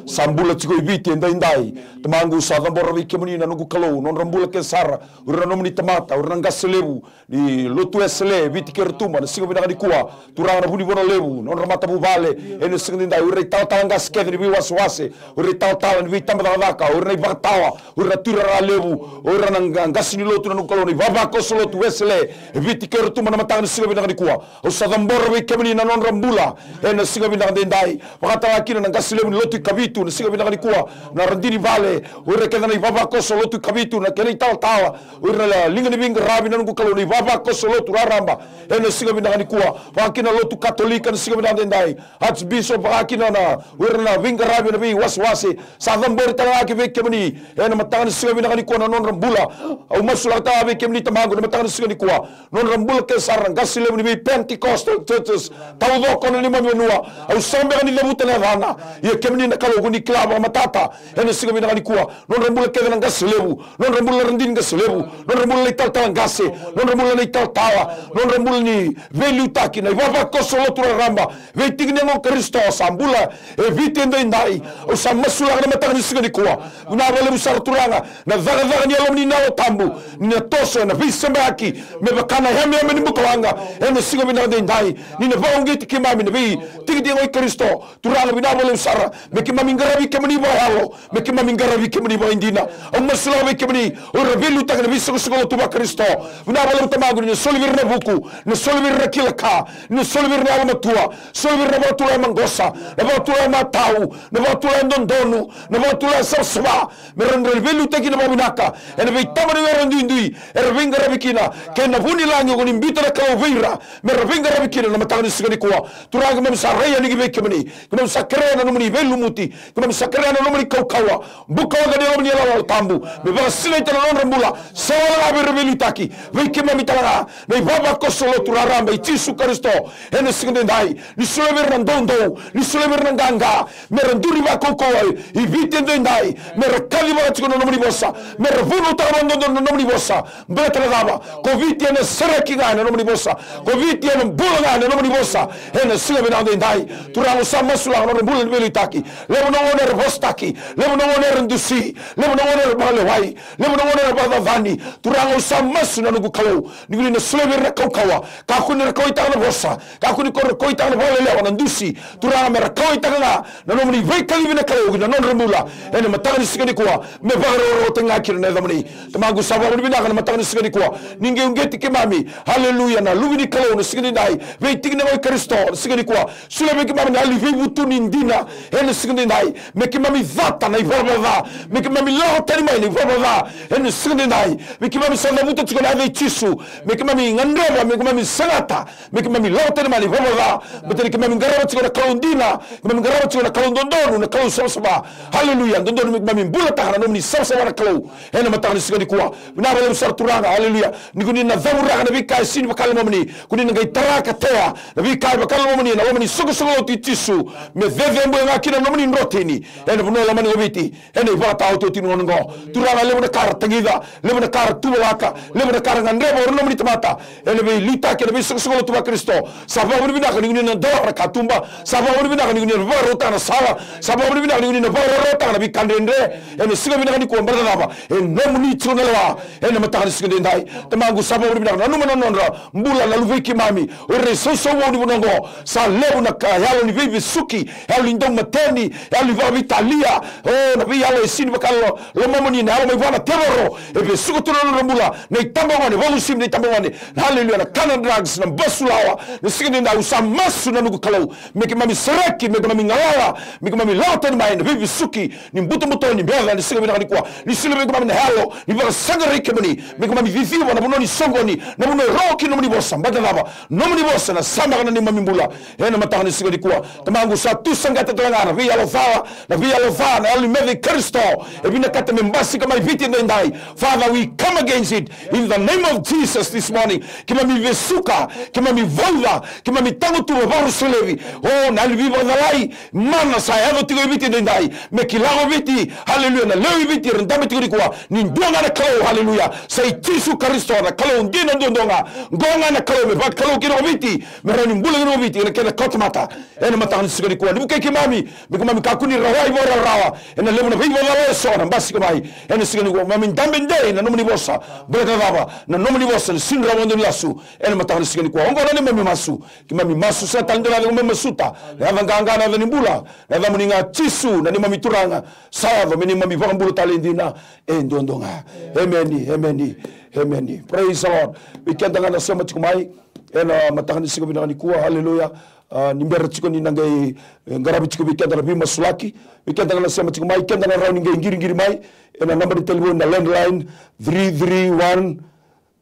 sa bula tiko i Viti edaidai. Tamaqu, sa cabora vei kemuni na noqu Kalou, nodra bula kece sara, o ira na nomuni tamata, o ira na qase levu ni lotu Wesele e Viti kei Rotuma na siga vinaka nikua. Turaga, na vunivola levu, nodra matavuvale ena siga edaidai, o ira na italatala qase kece ni veiwasewase, o ira na italatala ni veitabacakacaka, o ira na ivakatawa, o ira na tuirara levu, o ira na qa-, qase ni lotu, na noqu Kalou, na ivavakoso lotu Wesele e Viti kei Rotuma na mataka ni siga vinaka nikua. Au sa cabora vei kemuni na nodra bula ena siga vinaka edaidai. Vakatalega kina na qase levu ni lotu i Kavitu na siga vinaka nikua, na radini vale, o ira kece na ivavakoso lotu i Kavitu, na kena italatala, o ira na liga ni veiqaravi, na noqu Kalou, na ivavakoso lotu raraba ena siga vinaka nikua. Vaka kina na lotu Katolika na siga vinaka edaidai, Archbishop, vaka kina na, o ira na veiqaravi ena veiwasewase. Sa cabori talega ki vei kemuni ena mataka ni siga vinaka nikua na nodra bula. Au masulaka talega vei kemuni, Tamaqu, na mataka ni siga nikua, nodra bula kece sara na qase levu ni veiPentecostal churches taucoko ena neimami vanua. Au sega beka ni cavuta na yacana, ia kemuni na Kalou, ko ni kila vakamatata ena siga vinaka nikua. Nodra bula kece na qase levu, nodra bula na radini qase levu, nodra bula na italatala qase, nodra bula na italatala, nodra bula ni veiliutaki, na ivavakoso lotu raraba, veitiki ni yago Karisito sa bula e Viti edaidai. Au sa masulaka na mataka ni siga nikua, vinaka vakalevu sara, Turaga, na cakacaka ni Yalomuni na Yalo Tabu, ni na toso ena veisebayaki me vaka na yameyame ni bukawaqa ena siga vinaka edaidai. Ni na vakauqeti keimami na veitikitiki yago i Karisito. Turaga, vinaka vakalevu sara, me keimami qaravi kemuni vakayalo, me keimami qaravi kemuni vakaidina. Au masulaka vei kemuni o ira veiliutaki ena veisoqosoqo lotu vaKarisito. Vinaka vakalevu, Tamaqu, ni na soli vei ira na vuku, ni na soli vei ira na kila ka, ni na soli vei ira na yalomatua, soli vei ira na vakatulewa maqosa, na vakatulewa matau, na vakatulewa dodonu, na vakatulewa savasava, me ra na veiliutaki kina vakavinaka ena veitabana ni were duidui era veiqaravi kina, kei na vunilagi ko ni biuta na Kalou vei ira me ra veiqaravi kina na mataka ni siga nikua. Turaga, keimami sa rai yani ki vei kemuni, keimami sa kerea na nomuni veilumuti, keimami sa kerea na nomuni kaukauwa, bukawaqa ni Yalomuni na Yalo Tabu me vakasinaita na nodra bula. Sa wale ga vei ira veiliutaki, vei keimami talega na ivavakoso lotu raraba i Jisu Karisito ena siga edaidai. Ni solia vei ira na doudou, ni solia vei ira na qaqa, me ra duri vakaukauwa i Viti edaidai, me ra kacivaka tiko na nomuni vosa, me ra vunautaka vakadodonu na nomuni vosa. Baleta na cava? Ko Viti ena sereki ga ena nomuni vosa. Ko Viti ena bula ga ena nomuni vosa. Ena siga vinaka edaidai, Turaga, au sa masulaka na nodra bula ni veiliutaki. Levu na gone era vosataki, levu na gone era dusi, levu na gone era vakalewai, levu na gone era vakacacani. Turaga, au sa masu, na noqu Kalou, ni ko ni na solia vei ira na kaukauwa, kakua ni ra kauwaitaka na vosa, kakua ni ko ra kauwaitaka na vakalelewa, na dusi. Turaga, me ra kauwaitaka ga na nomuni veikacivi, na Kalou, ki na nodra bula ena mataka ni siga nikua, me vakarawarawataki ga kina na yacamuni. Tamaqu, sa vakavinavinaka na mataka ni siga nikua ni qai uqeti keimami, aleluya, na Luve ni Kalou na siga edaidai, veitiki ni yago i Karisito na siga nikua. Solia vei keimami na yalo ni veivutuni dina ena siga edaidai, me keimami cata na ivalavala ca, me keimami lako tani mai na ivalavala ca ena siga edaidai. Me keimami sa cavuta tiko na yaca i Jisu, me keimami gadreva, me keimami sagata, me keimami lako tani mai na ivalavala ca. Baleta ni keimami qarava tiko na Kalou dina, keimami qarava tiko na Kalou dodonu, na Kalou savasava. Aleluya. Dodonu me keimami bulataka na nomuni savasava, na Kalou, ena mataka ni siga nikua. Vinaka vakalevu sara, Turaga, aleluya, ni ko ni na cavuraka na veika e sega ni vaka na lomamuni, ko ni na qai tara ka tea na veika e vaka na lomamuni ena loma ni soqosoqo lotu i Jisu, me cecebuya ga kina na nomuni drotini ena vanua lomani ko Viti. Ena ivakataotioti ni gauna oqo, Turaga, levu na ka ra tagica, levu na ka ra tuvalaka, levu na ka ra gadreva o ira na nomuni tamata ena veiliutaki ena veisoqosoqo lotu vaKarisito. Sa vakavinavinaka ni ko ni na dola na katuba. Sa vakavinavinaka ni ko ni na vakarautaka na sala. Sa vakavinavinaka ni ko ni na vakarautaka na veika dredre ena siga vinaka nikua. Baleta na cava? E nomuni tiko na lewa ena mataka ni siga edaidai. Tamaqu, sa vakavinavinaka, nanuma na nodra bula na luvei keimami, o ira e sausau vou ni vanua oqo. Sa levu na ka, yalo ni veivesuki, yalo ni daumateni, yalo ni vakaveitalia, o na veiyalo e sini vakalomamuni, na yalo mai vua na tevoro e vesuka tu na nodra bula. Na itabagone, vakauasivi na itabagone, na haleluya, na kana drugs, na basulawa. Na siga nidai au sa masu na noqu Kalou me keimami sereki, me keimami galala, me keimami lako tani mai na veivesuki ni butobuto ni meca. Na siga vinaka nikua ni solia vei keimami na yalo ni vakasaqarai kemuni, me keimami ciciva na vanua ni soqoni, na vanua e rogo kina nomuni vosa. Baleta na cava? Nomuni vosa na samaka na neimami bula. Ena mataka ni siga nikua, Tamaqu, sa tu saqata tale ga na veiyalo cala, na veiyalo ca, na yalo ni meca i Karisito e vinakata me basika mai Viti edaidai. Father, we come against it in the name of Jesus this morning. Keimami vesuka, keimami vauca, keimami tagutuva vakarusa laivi. O na yalo ni veivakacalai mana sa yaco tiko e Viti edaidai, me kila ko Viti, haleluya, na lewe i Viti era dabe tiko nikua, ni dua ga na Kalou, haleluya, sa i Jisu Karisito, na Kalou dina duadua ga. Qo ga na Kalou me vakalou kina ko Viti, me rawa ni bula kina ko Viti ena kena kawatamata. Ena mataka ni siga nikua, ni vukei keimami me keimami kakua ni rawai vakarawarawa ena levu na veivakacalai eso na basika mai. Ena siga nikua keimami dabe dei na nomuni vosa. Baleta na cava? Na nomuni vosa na sini rawa vakadua ni lasu. Ena mataka ni siga nikua, oqo na neimami masu. Keimami masu, sega tale ni dua na yaca keimami masuta, na yaca qaqa, na yaca ni bula, na yacamuni ga Jisu, na neimami Turaga. Sa yaco me neimami vakabula tale e dina e duadua ga. Emeni, emeni, emeni. Praise the Lord. Vei keda ga na sema tiko mai ena mataka ni siga vinaka nikua, haleluya. A, ni bera tiko ni na qai, e, qaravi tiko vei keda na veimasulaki. Vei keda ga na sema tiko mai, keda na rawa ni qai qiriqiri mai ena naba ni talevoni na landline, three three one,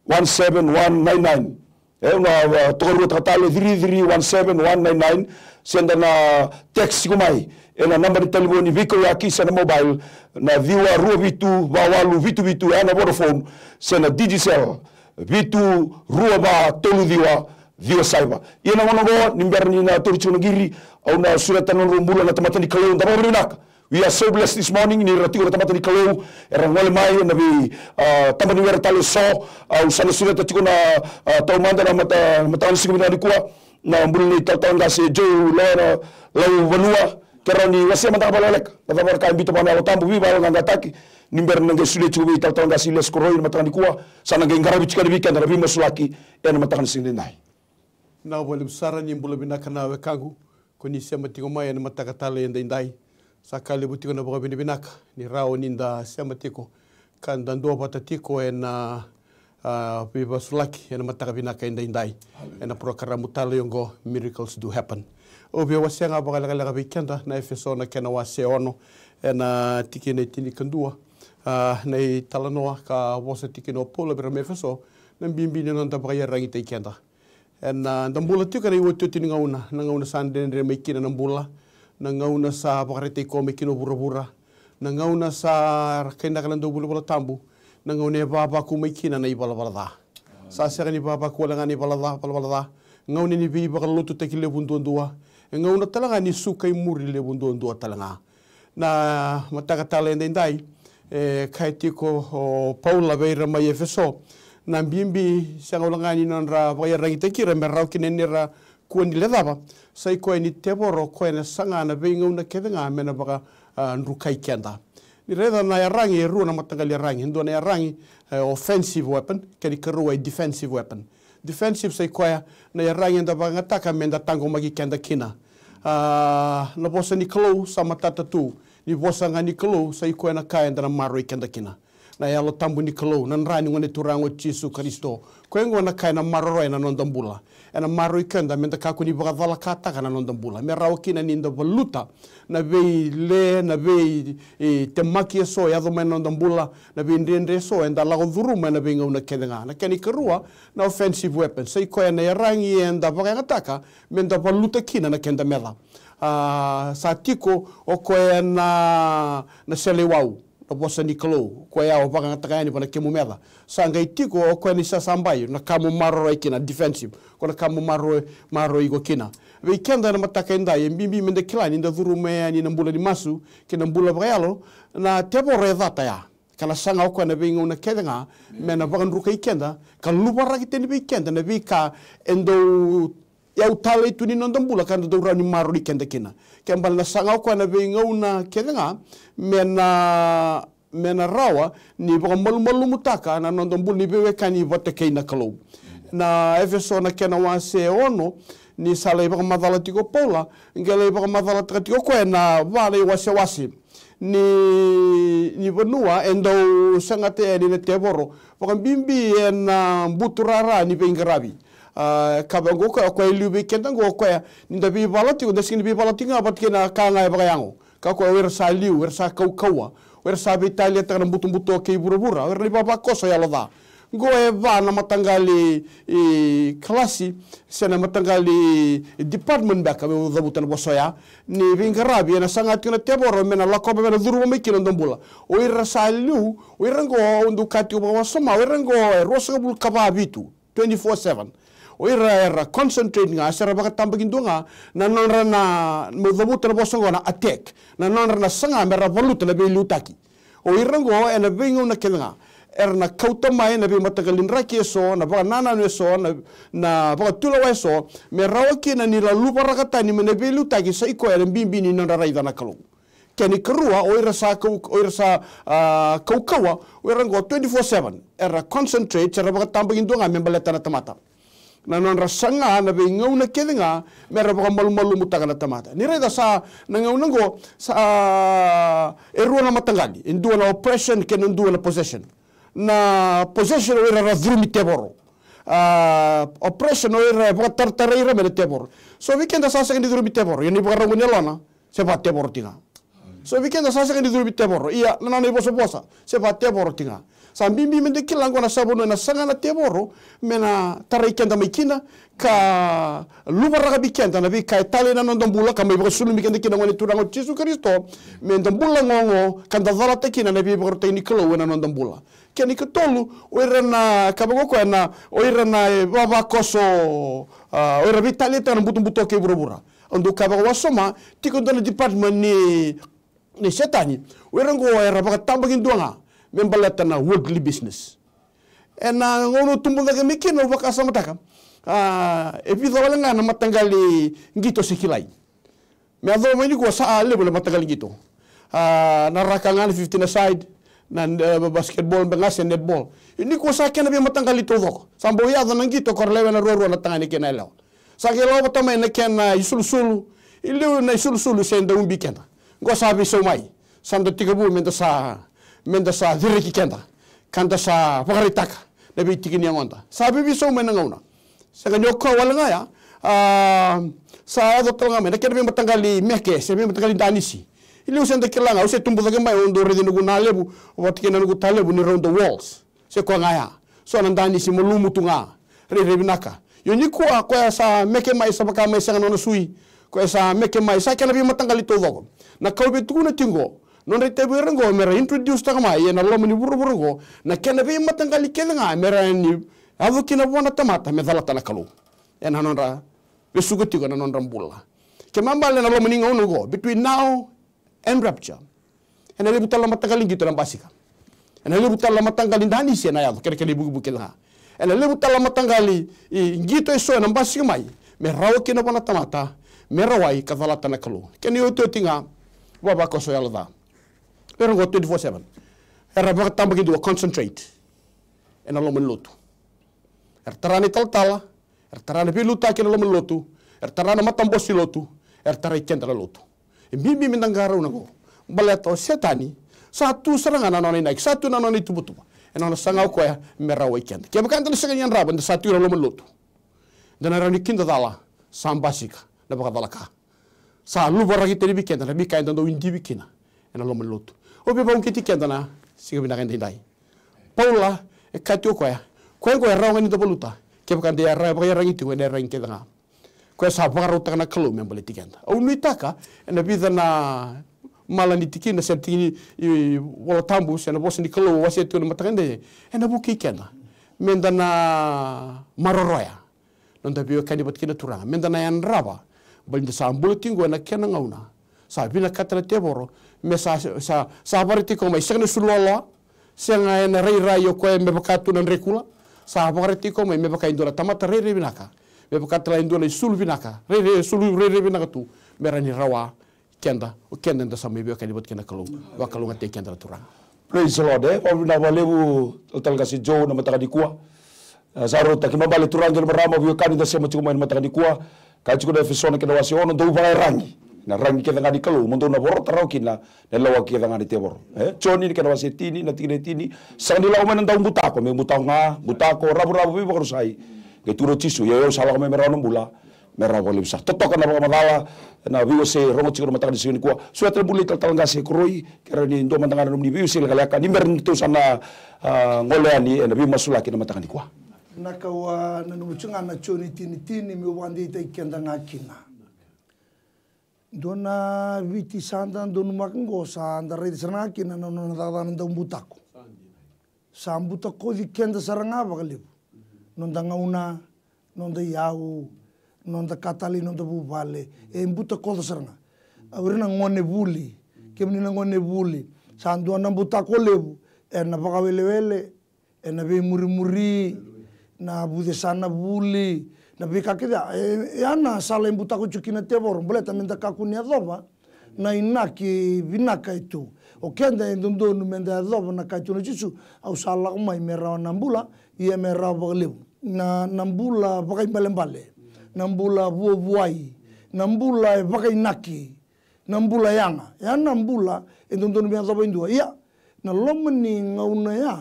one seven one nine nine. E, na, a, tokaruataka tale, three three one seven one nine nine. Se da na text tiko mai ena naba ni talevoni veikauyaki se na mobile, na ciwa rua vitu va walu vitu vitu, e na Vodafone se na Digicel, vitu rua va tolu ciwa ciwa saiva. Ia na gauna oqo, ni bera ni na tauri tiko na qiri, au na sureta na nodrau bula na tamata ni Kalou. Da vakavinavinaka. We are so blessed this morning ni ra tiko na tamata ni Kalou, era gole mai ena vei, a, taba ni were tale eso. Au sa na sureta tiko na, a, taumada na mata, mataka ni siga vinaka nikua, na bula nei talatala qase Joe Lau, na Lauvanua. Ke rawa ni wasea mada ga vakalekaleka na cava era kaya, biuta vua na Yalo Tabu, veivakayaloqaqataki. Ni bera na qai solia tiko vei talatala qase Iles Koroi na mataka nikua, sa na qai qaravi tiko yani vei keda na veimasulaki ena mataka ni siga nidai. Vinaka vakalevu sara, ni bula vinaka na wekaqu, ko ni sema tiko mai ena mataka tale edaidai. Sa ka levu tiko na vakavinavinaka ni rawa ni da sema tiko ka da duavata tiko ena, a, veivasulaki ena mataka vinaka edaidai. Hallelujah. Ena porokaramu tale oqo, Miracles Do Happen. Au via wasea ga vakalekaleka vei keda na Efeso na kena wase ono, ena tikina e tinikadua, a, na italanoa ka vosa tiko kina o Paula vei ira mai Efeso, na bibi ni noda vakayaragitaki keda. Ena, a, da bula tiko ena iotioti ni gauna, na gauna sa dredre mai kina na bula, na gauna sa vakaraitaki koya mai kina o vuravura, na gauna sa ra kainaka na dauvolavala tabu, na gauna e vavaku mai kina na ivalavala ca. Sa sega ni vavaku wale ga na ivalavala ca, valavala ca. Gauna ni veivakalotutaki levu duadua. E gauna tale ga ni suka i muri levu duadua tale ga. Na mataka tale edaidai, e kaya tiko o Paula vei ira mai Efeso, na bibi sega wale ga ni nodra vakayaragitaki ira me rawa kina ni ra kua ni lecava, sa i koya ni tevoro, koya na saga na veigauna kece ga me na vaka, a, drukai keda. Ni raica na yaragi e rua na mataqali yaragi, e dua na yaragi, e, offensive weapon, kena ikarua e defensive weapon. Defensive sa i koya na yaragi eda vakayagataka me da taqomaki keda kina. A, na vosa ni Kalou sa matata tu, ni vosa ga ni Kalou sa i koya na ka eda na maroroi keda kina. Na Yalo Tabu ni Kalou, na dra ni Gone Turaga o Jisu Karisito. Koya oqo na ka ena maroroya na noda bula. Ena maroroi keda me da kakua ni vakacalakataka na noda bula, me rawa kina ni da valuta na veile, na vei, e, temaki eso e yaco mai na noda bula, na veidredre eso eda lako curuma ena veigauna kece ga. Na kena ikarua, na offensive weapon, sa i koya na yaragi eda vakayagataka me da valuta kina na keda meca. A, sa tiko o koya na, na seleiwau, na vosa ni Kalou, koya o vakayagataka yani vua na kemu meca. Sa qai tiko o koya ni sasabai, na ka mo maroroi kina, defensive, ko na ka mo maroroi, maroroi iko kina. Vei keda ena mataka edai, e bibi me da kila ni da curuma yani na bula ni masu kei na bula vakayalo, na tevoro e cata ya. Ka na saga o koya na veigauna kece ga me na vakadrukai keda, ka luvaraki tani vei keda na veika e dau yau talei tu ni noda bula ka da dau rawa ni maroroi keda kina. Ke bale na saga o koya na veigauna kece ga me na, me na rawa ni vakamalumalumutaka na noda bula ni veiwekani vata kei na Kalou. na Efeso na kena wase ono, ni sa lai vakamacala tiko o Paula, qai lai vakamacalataka tiko o koya na va na iwasewase ni, ni vanua e dau sagata yani na tevoro, vakabibi ena buturara ni veiqaravi. A, ka vaqo o koya, o koya e liu vei keda qo o koya, ni da veivala tiko, da sega ni veivala tiko ga vata kei na ka ga e vakayago. Ka koya o ira sa liu, o ira sa kaukauwa, o ira sa veitaliataka na butobuto kei vuravura, o ira na ivavakoso yalo ca. Qo e va na mataqali, e, kalasi, se na mataqali, e, department beka, meu cavuta na vosa oya, ni veiqaravi, ena saga tiko na tevoro me na lakova, me na curuma mai kina noda bula. O ira sa liu, o ira qo au dau kaya tiko vakawasoma, o ira qo e ruasagavulu ka va vitu, twenty-four seven. O ira era concentrate ga, se ra vakatabakidua ga na nodra na, meu cavuta na vosa qo na attack, na nodra na saga me ra valuta na veiliutaki. O ira qo ena veigauna kece ga era na kauta mai na veimataqali draki eso, na vakanananu eso, na, na vakatulewa eso, me rawa kina ni ra luvaraka tani mai na veiliutaki sa i koya na bibi ni nodra raica na Kalou. Kena ikarua, o ira sa kau, o ira sa, a, kaukauwa, o ira qo twenty-four seven era concentrate, se ra vakatabakidua ga me baleta na tamata. Na nodra saga na veigauna kece ga me ra vakamalumalumutaka na tamata. Ni raica sa na gauna qo sa e rua na mataqali, e dua na oppression kei na dua na possession. Na possession o ira era curumi tevoro. A, oppression o ira e vakataratara ira mai na tevoro. So vei keda sa sega ni curumi tevoro, ia ni vakarau ni yalona, se vakatevoro tiko ga. So vei keda sa sega ni curumi tevoro, ia na nona ivosavosa se vakatevoro tiko ga. Sa bibi me da kila qo na sa vanua ena saga na tevoro me na tarai keda mai kina, ka luvaraka vei keda na veika e talei na noda bula, ka mai vakasulumi keda kina na Gone Turaga o Jisu Karisito, me da bula gogo ka da calata kina na veivakarautaki ni Kalou ena noda bula. Kena ikatolu, o ira na, ka vaka o koya na, o ira na, e, vavakoso, a, o ira veitaliataka na butobuto kei vuravura. Au dau kaya vakawasoma, tiko dua na department ni, ni Setani, o ira qo era vakatabakidua ga me baleta na worldly business. Ena gauna au tubu cake mai kina au vakasamataka, a, e vica wale ga na mataqali qito se kilai. Me yacova mai nikua sa levu na mataqali qito. A, na raka ga na fifteen a side, na, e, basketball beka ga se netball. Ia nikua sa kena veimataqali taucoko. Sa bau yaco na qito ko ra lewena ruarua na tagane kei na yalewa. Sa qai lako vata mai na kena isulusulu. I liu na isulusulu se da ubi keda. Qo sa veisau mai. Sa da tekivu me da sa, me da sa cireki keda, ka da sa vakaraitaka na veitiki ni yagoda. Sa veiveisau mai na gauna. Sega ni o koya wale ga ya, a, sa yaco tale ga mai na kena veimataqali meke se veimataqali danisi. I liu se da kila ga, au se tubu cake mai, au dau raici noqu na levu vata kei na noqu ta levu ni rau dau waltz. Se koya ga ya. So na danisi malumu tu ga, rairai vinaka. Io nikua, koya sa meke mai sa vaka mai sega na nona sui. Koya sa meke mai sa kena veimataqali taucoko. Na ka au via tukuna tiko qo, nodra itavi o ira qo me ra introduce taka mai ena loma ni vuravura qo na kena veimataqali kece ga me ra ni yaco kina vua na tamata me calata na Kalou. Ena nodra vesuka tiko ena nodra bula. Ke mabale na loma ni gauna qo, between now and rapture, ena levu tale na mataqali qito ena basika. Ena levu tale na mataqali danisi ena yaco, kena, kena ivukivuki kece ga. Ena levu tale na mataqali, i, qito eso ena basika mai me rawa kina vua na tamata me rawai ka calata na Kalou. Kena iotioti ga, vavakoso yalo ca. Era qo twenty-four seven era vakatabakidua, concentrate ena loma ni lotu. Era tara na italatala, era tara na veiliutaki ena loma ni lotu, era tara na matabose ni lotu, era tarai keda na lotu. E bibi me da qarauna qo. Baleta o Setani sa tu sara ga na nona inaki, sa tu na nona ituvatuva. E nona saga o koya me rawai keda. Kevaka eda na sega ni yadrava ni da sa tiko ena loma ni lotu, da na rawa ni kidacala sa basika na vakacalaka. Sa luvaraki tani vei keda na veika eda dau idivi kina ena loma ni lotu. Au via vakauqeti keda na siga vinaka edaidai. Paula e kaya tiko o koya, koya qo e rawa ga ni da valuta. Kevaka da iyara, vakaiyaragi tiko, ena iyaragi kece ga. Koya sa vakarautaka na Kalou me baleti keda. Au nuitaka ena vica na mala ni tikina, se na tikina i Vola Tabu, se na vosa ni Kalou au wasea tiko ena mataka edaidai, ena vukei keda me da na maroroya noda veiwekani vata kei na Turaga, me da na yadrava, baleta ni da sa bula tiko qo ena kena gauna sa vinakata na tevoro me sa, sa, sa vakaraitaki koya mai, sega na isulu loaloa, sega ena rairai o koya me vaka tu na drekula. Sa vakaraitaki koya mai me vaka e dua na tamata rairai vinaka, me vaka tale e dua na isulu vinaka, rairai, isulu rairai vinaka tu, me rawa ni rawa keda, o keda eda sa mai veiwekani vata kei na Kalou. Vakalougatataki keda na Turaga. Praise the Lord, e? Vakavinavinaka vakalevu, talatala qase Joe, na mataka nikua. A, sa rauta, kei na bale turaga kei na marama, veiwekani da sema tiko mai na mataka nikua. Ka tiko na Efeso na kena wase ono, dou vakaiyaragi na iyaragi kece ga ni Kalou, mo dou na vorata rawa kina na lawaki kece ga ni tevoro. E, Joni na kena wase tini, na tikina e tini. Sega ni lako mai na daubutako me butako ga, butako, ravuravu, veivakarusai. Qai tukuna o Jisu, ia au sa lako mai me rawa na bula, me rawa vakalevu. Sa totoka na vakamacala, na veiwasei rogo tiko na mataka ni siga nikua. Suete na bula italatala qase, koroi, ke rawa ni dua mada ga na nomuni veiwasei lekaleka ni bera ni tou sa na, a, gole yani ena veimasulaki na mataka nikua. Na ka au a nanuma tiko ga na Joni tini tini, meu vakadeitaki keda ga kina. Dua na Viti sa da donumaka oqo, sa da raica sara ga kina na nona cakacaka na daubutako. Sa butakoci keda sara ga vakalevu. Noda gauna, noda iyau, noda ka tale, noda vuvale, e butakoca sara ga. O ira na gone vuli, kemuni na gone vuli, sa dua na butako levu ena vakawelewele, ena veimurimuri, na vucesa na vuli, na veika kece ya. E, e ya na sala e butako tiko kina na tevoro, baleta meda kakua ni yacova na inaki vinaka e tu. O keda e dodonu meda yacova na ka e tukuna o Jisu, au sa lako mai me rawa na bula, ia me rawa vakalevu. Na, na bula vakaibalebale, na bula vuavuai, na bula e vakainaki, na bula yaga. Ya na bula e dodonu me yacova e dua. Ia, na loma ni gauna ya,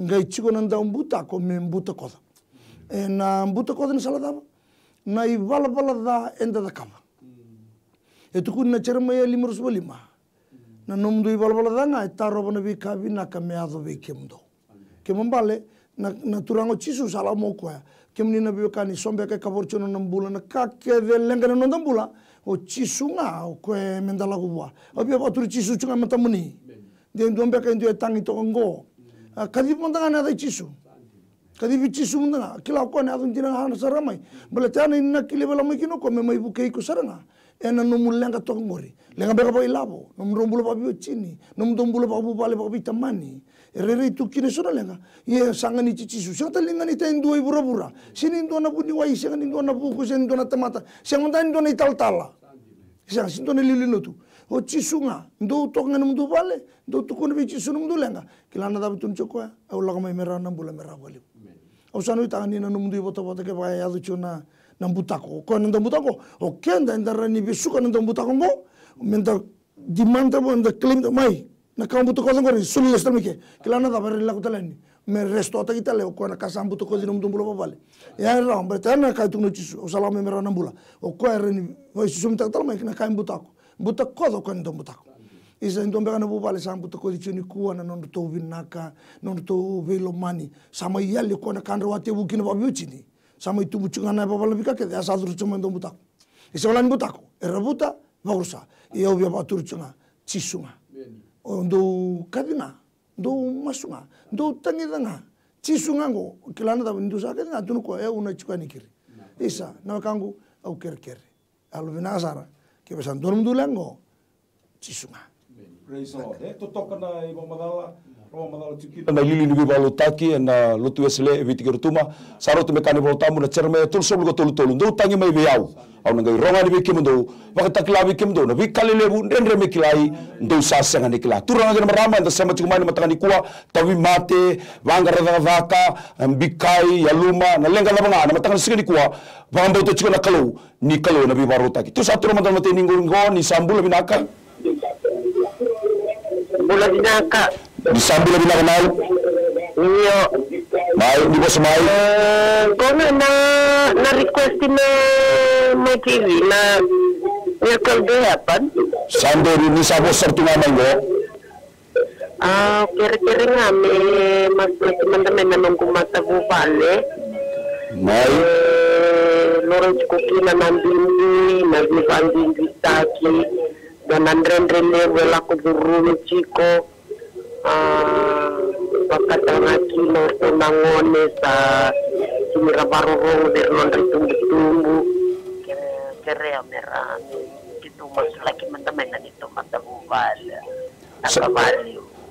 qai tiko na daubutako me butakoca. Ena butakoca na sala cava? Na ivalavala ca eda cakava. E tukuni na Jeremaia lima ruasagavulu ka lima. Na nomudou ivalavala ca ga e tarova na veika vinaka me yaco vei kemudou. Kena ibalebale, na, na Turaga o Jisu sa lako mai o koya. Kemuni na veiwekani, so beka e kavoro tiko na nona bula na ka kece leqa na noda bula. O Jisu ga o koya meda lako vua. Au via vakaturi Jisu tiko ga e matamuni. De dua beka e dua e tagi toka oqo. A, kacivi mada ga na yaca i Jisu. Kacivi Jisu mada ga. Kila o koya na yaco dina ga sara mai. Baleta ya na inaki levu e lako mai kina o koya me mai vukei iko sara ga ena nomu leqa toka oqori. Leqa beka vakailavo, nomudrau bula vakaveiwatini, nomudou bula vakavuvale, vakaveitamani. E rairai tu kina eso na leqa. Ia e sa ganiti Jisu. Sega tale ni ganita e dua i vuravura. Sega ni dua na vuniwai, sega ni dua na vuku, sega ni dua na tamata, sega mada ni dua na italatala. Sega, sega ni dua na iliuliu ni lotu. O Jisu ga, dou toka ga i nomudou vale, dou tukuna vei Jisu nomudou leqa. Kila na cava e tukuna tiko o koya? Au lako mai me rawa na bula, me rawa vakalevu. Au sa nuitaka ni na nomudou ivotavota kevaka e yaco tiko na, na butako. O koya na daubutako, o keda eda rawa ni vesuka na daubutako oqo, meda demand, meda claim mai na ka butakoca oqori, soli lesu tale mai ke. Kila na cava, e rawa ni lako tale yani me restore-taki tale o koya na ka sa butakoci na nomudou bula vakavale. Ya e rawa, baleta ya na ka e tukuna o Jisu, au sa lako mai me rawa na bula. O koya e rawa ni vakaisusumitaka tale mai na ka e butako. Butakoca o koya na daubutako. Isa, e dua beka na vuvale sa butakoci tiko nikua na nodratou vinaka, nodratou veilomani. Sa mai yali o koya na ka drau a tekivu kina vakaveiwatini. Sa mai tubu tiko ga na yavavala na veika kece, a sa curu tiko mai na daubutako. Isa, wale ni butako, e ravuta, vakarusa. Ia au via vakaturi tiko ga, Jisu ga. O dou kaci ga, dou masu ga, dou tagica ga. Jisu ga oqo, kila na cava, ni dou sa kaci ga, tukuna o koya, e, au na tiko yani keri. Isa, na wekaqu, au kerekere. Yalo vinaka sara, kevaka sa dua nomudou leqa oqo, Jisu ga. Praise the Lord. E totoka na ivakamacala, ivakamacala tiko kina na iliuliu ni veivakalotutaki ena lotu Wesele e Viti kei Rotuma. Sa rauta me kaya na iVolatabu na Jeremaia tolusagavulu ka tolu tolu: Dou tagi mai vei au, au na qai rogo yani vei kemudou, vakatakila vei kemudou na veika lelevu dredre me kilai, dou sa sega ni kila. Turaga kei na marama, eda sema tiko mai na mataka nikua, tauvimate, vaqara cakacaka, bikai, yaluma, na leqa cava ga, na mataka ni siga nikua, vakabauta tiko na Kalou, ni Kalou ena veivakarautaki. Tou sa taura mada na imatai ni qori qo, ni sa bula vinaka. Bula vinaka. Ni sa bula vinaka mai. Io. Mai, ni vosa mai. E, qo ga na, na request me, me T V, na Miracle Dey Happen. Sa donu, ni sa vosa sara tu ga mai qo. A, kerekere ga me masulaki mada mai na noqu matavuvale. Mai. E, loroi tiko kina na duidui, na veivakaduiduitaki, dua na dredre levu e lako curumi tiko. A, vakataka ga kina o ratou na gone sa sega ni ra vakarorogo vei ira nodra itubutubu. Kere, kerea me ra, me keitou masulaki mada mai na neitou matavuvale. Sa,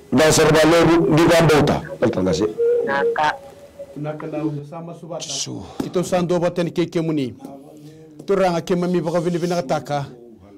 vinaka sara vakalevu, ni vakabauta. Vinaka. Vinaka na, sa masu vata. Jisu. Keitou sa duavata yani kei kemuni. Turaga, keimami vakavinavinakataka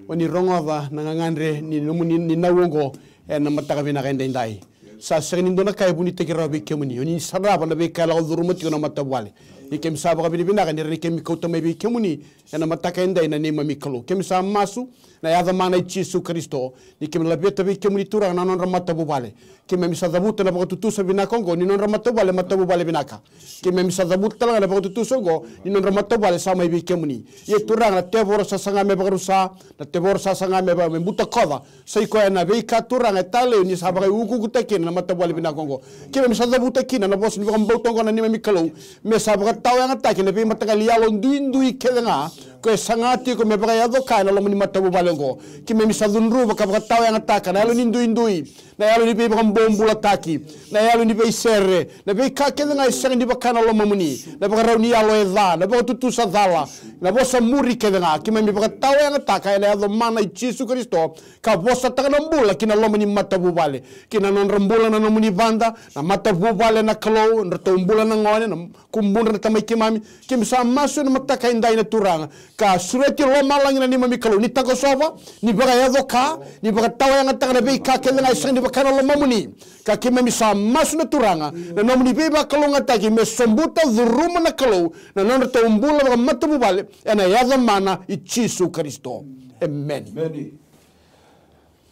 o ni rogoca na gagadre ni nomuni, ni nau oqo ena mataka vinaka edaidai. Sa sega ni dua na ka e vunitaki rawa vei kemuni. O ni sarava na veika e lako curuma tiko na matavuvale. Ia keimami sa vakavinavinaka ni rawa ni keimami kauta mai vei kemuni ena mataka edai na neimami Kalou. Keimami sa masu na yaca mana i Jisu Karisito ni keimami laveta vei kemuni Turaga na nodra matavuvale. Keimami sa cavuta na vakatutusa vinaka oqo ni nodra matavuvale, matavuvale vinaka. Keimami sa cavuta tale ga na vakatutusa oqo ni nodra matavuvale sa mai vei kemuni. Ia Turaga, na tevoro sa saga me vakarusa, na tevoro sa saga me va-, me butakoca. Sa i koya na veika Turaga e talei ni sa vakaiukuukutaki kina na matavuvale vinaka oqo. Keimami sa cavuta kina na vosa ni vakabauta oqo na neimami Kalou, me sa vakatawayagataki na veimataqali yalo duidui kece ga ko e saga tiko me vakayaco ka ena loma ni matavuvale oqo. Keimami sa cudruva ka vakatawayagataka na yalo ni duidui, na yalo ni veivakabobulataki, na yalo ni veisere, na veika kece ga e sega ni vaka na lomamuni, na vakarau ni yalo e ca, na vakatutusa cala, na vosa muri kece ga. Keimami vakatawayagataka ena yaca mana i Jisu Karisito, ka vosataka na bula ki na loma ni matavuvale, ki na nodra bula na nomuni vada, na matavuvale na Kalou, nodratou bula na gone, na kubudra na tamai keimami. Keimami sa masu ena mataka edai na Turaga, ka sureti lomalagi na neimami Kalou, ni takosova, ni vakayaco ka, ni vakatawayagataka na veika kece ga e sega ni vaka na lomamuni. Ka keimami sa masu na Turaga, na nomuni veivakalougatataki me sobuta, curuma na Kalou na nodratou bula vakamatavuvale, ena yaca mana i Jisu Karisito. Emeni. Emeni.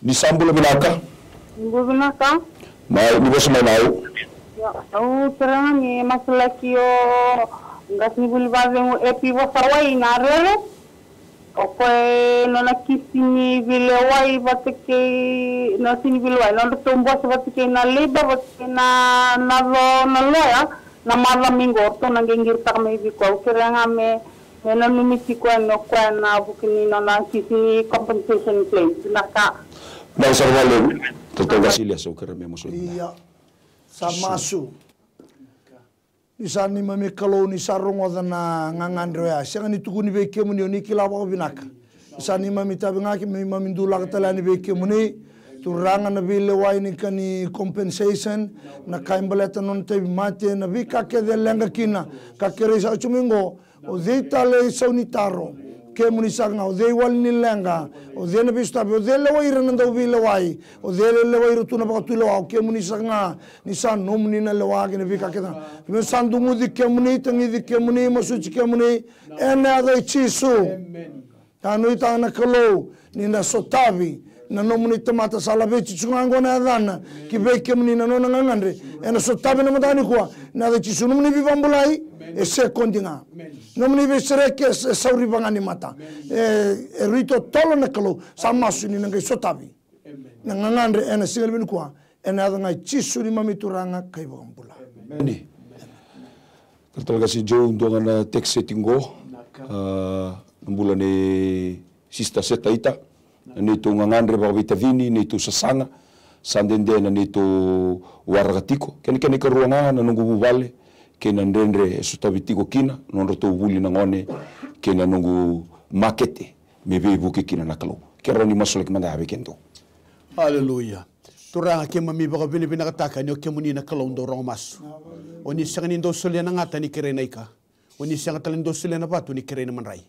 Ni sa bula vinaka. Ni bula vinaka. Mai, ni vosa mai Nau. Ia, au kerea ga ni masulaki o qasenivuli vacegu Epi Vosawai Narere. O koya e nona kisi ni veilewai vata kei na, si ni veilewai, nodratou bose vata kei na labour, vata kei na, na lo-, na loya, na macawa mai qo, ratou na qai qiritaka mai vei koya. Au kerea ga me, me nanumi tiko yani o koya ena vuku ni nona kisi ni compensation claim. Vinaka. Vinaka sara vakalevu. Talatala Qase Iliasa, au kerea me masulaki. Ia. Sa masu. Ni sa neimami Kalou, ni sa rogoca na gagadre oya. Sega ni tukuni vei kemuni, o ni kila vakavinaka. Ni sa neimami tavi ga, keimami dulaka tale yani vei kemuni. Turaga, na veilewai ni ka ni compensation, na ka e baleta na nona tauvimate, na veika kece e leqa kina. Ka kerei sa oti mai qo, o cei tale e sau ni taro? Kemuni saka ga. O cei wale ni leqa? O cei na veisotavi? O cei lewai ira na dauveilewai? O cei lewai ira tu na vakatulewa? O kemuni saka ga. Ni sa nomuni na lewa kei na veika kece ga. Keimami sa duguci kemuni, tagici kemuni, masuti kemuni ena yaca i Jisu. Emeni. Ka nuitaka na Kalou ni na sotavi na nomuni tamata sa laveti tu ga oqo na yacana ki vei kemuni na nona gagadre. Ena sotavi na mataka nikua na yaca i Jisu. Nomuni veivakabulai e sekodi ga. Nomuni veisereki e sauri vaganimata. E, e ritotolo na Kalou. Sa masu ni na qai sotavi na gagadre ena siga levu nikua, ena yaca ga i Jisu neimami Turaga ka iVakabula. Emeni. Talatala Qase Joe, dua ga na text seti qo. A, na bula nei Sister Setaita. Na neitou gagadre vakaveitacini, neitou sasaga. Sa dede na neitou waraka tiko. Kena, kena ikarua ga na noqu vuvale kei na dredre e sotavi tiko kina na nodratou vuli na gone kei na noqu makete me veivuke kina na Kalou. Ke rawa ni masulaki mada ya vei kemudou. Aleluya. Turaga, keimami vakavinavinakataka ni o kemuni na Kalou dau rogo masu. O ni sega ni dau solia na gata ni kerei na ika. O ni sega tale ni dau solia na vatu ni kerei na madrai.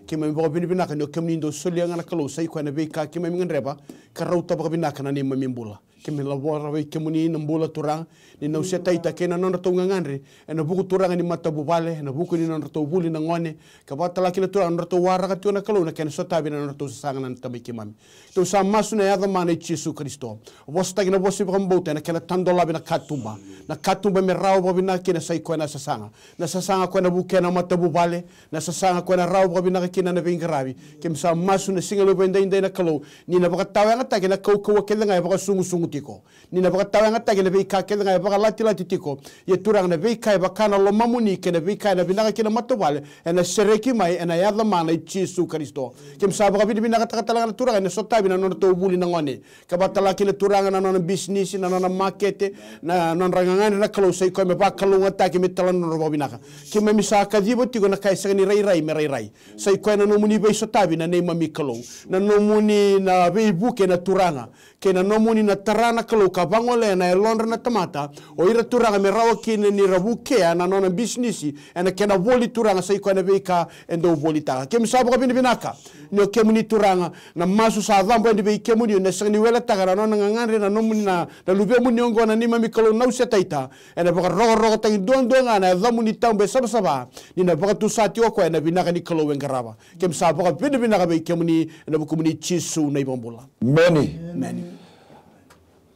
Keimami vakavinavinaka ni o kemuni dau solia ga na Kalou sa i koya na veika keimami gadreva ka rauta vakavinaka na neimami bula. Keimami lavora vei kemuni na bula, Turaga, ni nau Setaita kei na nodratou gagadre ena vuku, Turaga, ni matavuvale, ena vuku ni nodratou vuli na gone, ka vakatala kina, Turaga, nodratou waraka tiko na Kalou na kena sotavi na nodratou sasaga na tamai keimami. Tou sa masu ena yaca mana i Jisu Karisito. Vosataki na vosa ni vakabauta ena kena tadolavi na katuba. Na katuba me rawa vakavinaka kina sa i koya na sasaga. Na sasaga koya na vukea na matavuvale, na sasaga koya na rawa vakavinaka kina na veiqaravi. Keimami sa masu ena siga levu edaidai na Kalou, ni na vakatawayagataki na kaukauwa kece ga e vakasugusugu tiko. Ni na vakatawayagataki na veika kece ga e vakalatilati tiko. Ia Turaga, na veika e vaka na lomamuni kei na veika ena vinaka kina matavuvale, ena sereki mai ena yaca mana i Jisu Karisito. Keimami sa vakavinavinakataka tale ga na Turaga ni na sotavi na nodratou vuli na gone. Ka vakatala kina, Turaga, na nona bisinisi, na nona makete, na nodra gagadre na Kalou, sa i koya me vakalougatataki, me tala na nodra vakavinaka. Keimami sa kaciva tiko na ka e sega ni rairai me rairai. Sa i koya na nomuni veisotavi na neimami Kalou. Na nomuni na veivuke na Turaga. Kei na nomuni na tara ra na Kalou ka vagolea na yalodra na tamata, o ira Turaga me rawa kina ni ra vukea na nona bisinisi ena kena voli Turaga, sa i koya na veika e dau volitaka. Keimami sa vakavinavinaka ni o kemuni Turaga, na masu sa cabo yani vei kemuni, o ni na sega ni weletaka na nona gagadre na nomuni na, na luvemuni oqo na neimami Kalou Nausetaita, ena vakarokorokotaki duadua ga na yacamuni tabu e savasava, ni na vakatusa tiko o koya ena vinaka ni Kalou e qarava. Keimami sa vakavinavinaka vei kemuni, ena vukumuni Jisu na iVakabula. Emeni. Emeni.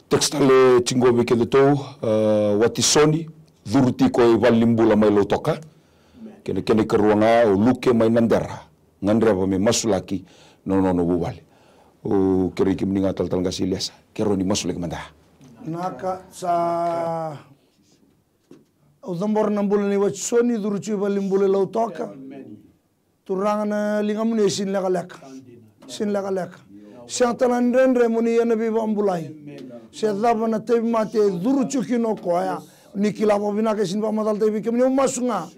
Text tale tiko vei kedatou, a, Watisoni, curu tiko i valenibula mai Lautoka. Kei na kena ikarua ga o Luke mai Nadera, gadreva me masulaki na nona vuvale. O kerei kemuni ga talatala qase Iliesa, kerea ni masulaki mada. Naka sa Au cabora na bula nei Watisoni, curu tiko i valenibula i Lautoka. Turaga na ligamuni e sini lekaleka. Sini lekaleka. Sega tale na dredre mo ni ia na veivakabulai. Se cava na tauvimate e curu tiko kina o koya, ni kila vakavinaka, e sini vakamacalataki vei kemuni, au masu ga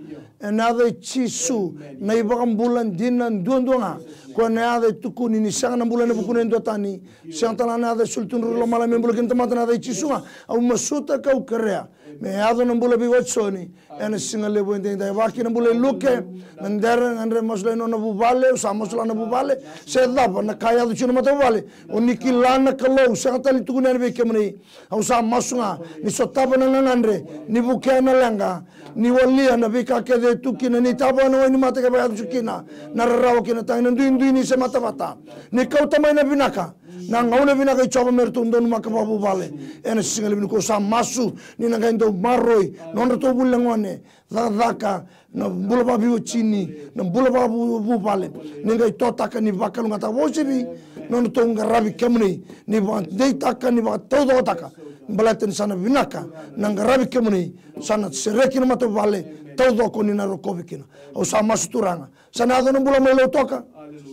ena yaca i Jisu na iVakabula dina duadua ga. Koya na yaca e tukuni ni sega na bula ena vukuna e dua tani. Sega tale ga na yaca e soli tu na lomalagi me bula kina na tamata, na yaca i Jisu ga. Au masuta kau kerea me yaco na bula vei Watisoni ena siga levu edaidai. Vaka kina na bula i Luke, Nadera, gadreva me masulaki na nona vuvale, au sa masulaka na vuvale. Se cava na ka e yaco tiko na matavuvale, o ni kila na Kalou, sega tale ni tukuni yani vei kemuni. Au sa masu ga ni sotava na gagadre, ni vukea na leqa, ni walia na veika kece e tu kina, ni tava na wainimata kevaka e yaco tiko kina na rarawa kei na tagi, na duidui ni semata vata, ni kauta mai na vinaka. Na gauna vinaka i Jiova me ratou donumaka vakavuvale. Ena siga levu nikua au sa masu ni na qai dau maroroi na nodratou vuli na gone, cakacaka, na bula vakaveiwatini, na bula vakavuvale, ni qai totaka ni vakalougatataka vakauasivi na nodratou qaravi kemuni, ni vakadeitaka, ni vakataucokotaka, baleta ni sa na vinaka na qaravi kemuni, sa na sereki na matavuvale taucoko ni na rokovi kina. Au sa masu Turaga, sa na yaco na bula mai Lautoka,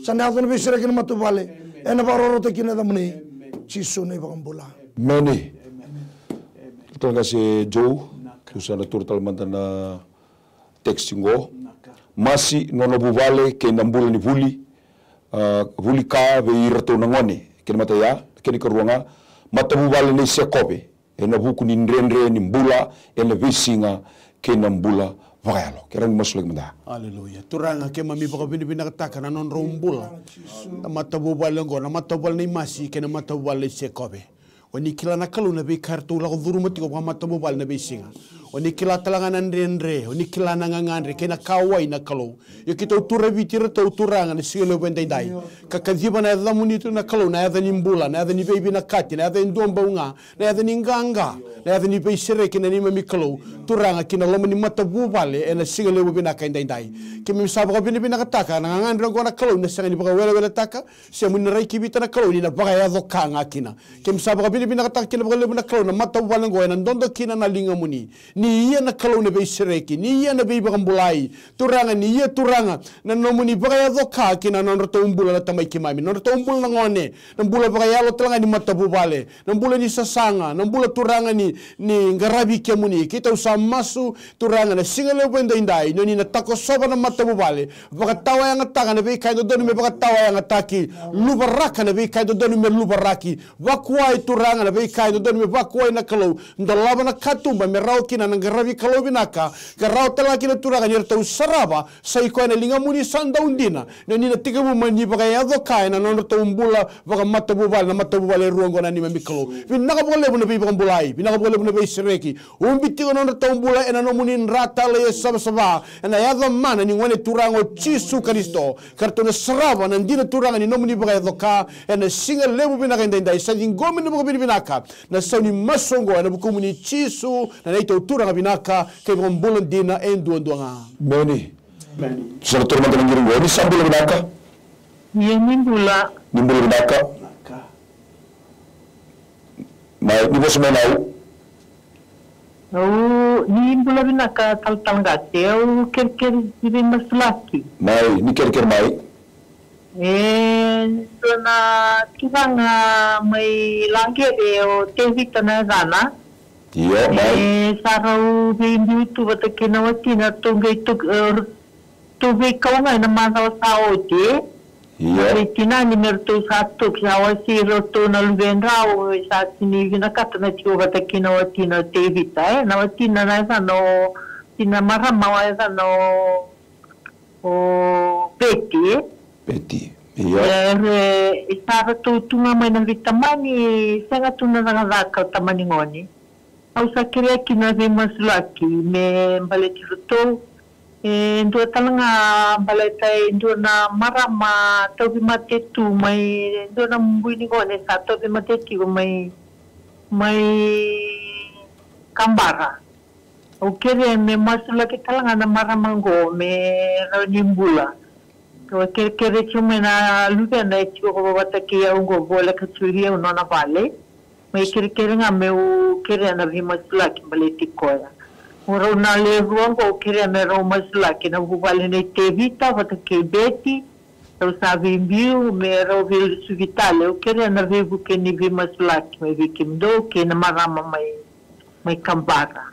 sa na yaco na veisereki na matavuvale, ena vakarokorokotaki kina na yacamuni, Jisu na iVakabula. Emeni. Talatala qase Joe, au sa na tura tale mada na text qo. Masi nona vuvale kei na bula ni vuli, a, vuli ka vei iratou na gone. Kei na mata ya, kei na ikarua ga, matavuvale nei Sekove. Ena vuku ni dredre ni bula ena veisiga kei na bula vakayalo. Kerea ni masulaki mada. Aleluya. Turaga, keimami vakavinavinakataka na nodrau bula na matavuvale oqo, na matavuvale nei Masi kei na matavuvale nei Sekove. O ni kila na Kalou na veika eratou lako curuma tiko vakamatavuvale na veisiga. O ni kila tale ga na dredre, o ni kila na gagadre kei na kauwai na Kalou. Io keitou turaviti iratou Turaga na siga levu edaidai. Ka kaciva na yacamuni tu na Kalou, na yaca ni bula, na yaca ni veivinakati, na yaca e duabau ga, na yaca ni qaqa, na yaca ni veisereki na neimami Kalou. Turaga, ki na loma ni matavuvale ena siga levu vinaka edaidai. Keimami sa vakavinavinakataka na gagadre oqo na Kalou ni na sega ni vakaweleweletaka, se mo ni na rai kivita na Kalou ni na vakayaco ka ga kina. Keimami sa vakavinavinakataka kina vakalevu na Kalou na matavuvale oqo ena dodo kina na ligamuni. Ni ia na Kalou na veisereki, ni ia na veivakabulai. Turaga, ni ia Turaga na nomuni vakayaco ka kina nodratou bula na tamai keimami, nodratou bula na gone, na bula vakayalo tale ga ni matavuvale, na bula ni sasaga, na bula Turaga ni, ni qaravi kemuni. Keitou sa masu Turaga na siga levu edaidai, ni o ni na takosova na matavuvale, vakatawayagataka na veika e dodonu me vakatawayagataki, luvaraka na veika e dodonu me luvaraki, vakuai Turaga na veika e dodonu me vakuai na Kalou, dolava na katuba me rawa kina na qaravi Kalou vinaka, ka rawa tale ga kina Turaga ni ratou sarava sa i koya na ligamuni sa dau dina, ni o ni na tekivu mai ni vakayaco ka ena nodratou bula vakamatavuvale, na matavuvale e rua oqo na neimami Kalou. Vinaka vakalevu na veivakabulai, vinaka vakalevu na veisereki, ubi tiko na nodratou bula ena nomuni dra talei e savasava, ena yaca mana ni Gone Turaga o Jisu Karisito, ka ratou na sarava na dina Turaga ni nomuni vakayaco ka ena siga levu vinaka edaidai. Sa ciqomi na vakavinavinaka na sau ni masu oqo ena vukumuni Jisu na neitou Turaga vinaka kei Vakabula dina e duadua ga. Emeni. Sa na taura mada na qiri qo. Ni sa bula vinaka. Ia ni bula. Ni bula vinaka. Mai, ni vosa mai na au. Au, ni bula vinaka talatala qase, au kerekere ni veimasulaki. Mai, ni kerekere mai. E, dua na turaga mai Laqere, o Tevita na yacana. Io, mai. E, sa rau veibiu tu vata kei na watina, ratou qai tou, e, ratou veikau ga ena macawa sa oti, e. Io. Sa veitinani me ratou sa toki, sa wasei iratou na luvedrau, e sa sini vinakata na tiko vata kei na watina o Tevita, e, na watina na yacana o, tina marama o yacana o, o Peti, e? Peti, io. E, re, e sa ratou tu ga mai na veitamani, sega tu na cakacaka o tamani gone. Au sa kerea kina na veimasulaki me baleti iratou. E dua tale ga baleta e dua na marama tauvimate tu mai, e dua na bui ni gone sa tauvimate tiko mai, mai Kabara. Au kerea me masulaki tale ga na marama oqo me rawa ni bula. Au kerekere tiko mai na luvena e tiko ko vata kei au oqo, voleka tiko i au nona vale. Mai kerekere ga meu kerea na veimasulaki baleti koya. O rau na lewe rua oqo au kerea me rau masulaki, na vuvale nei Tevita vata kei Beti. Rau sa veibiu me rau veilasuvi tale. Au kerea na veivuke ni veimasulaki mai vei kemudou kei na marama mai, mai Kabara.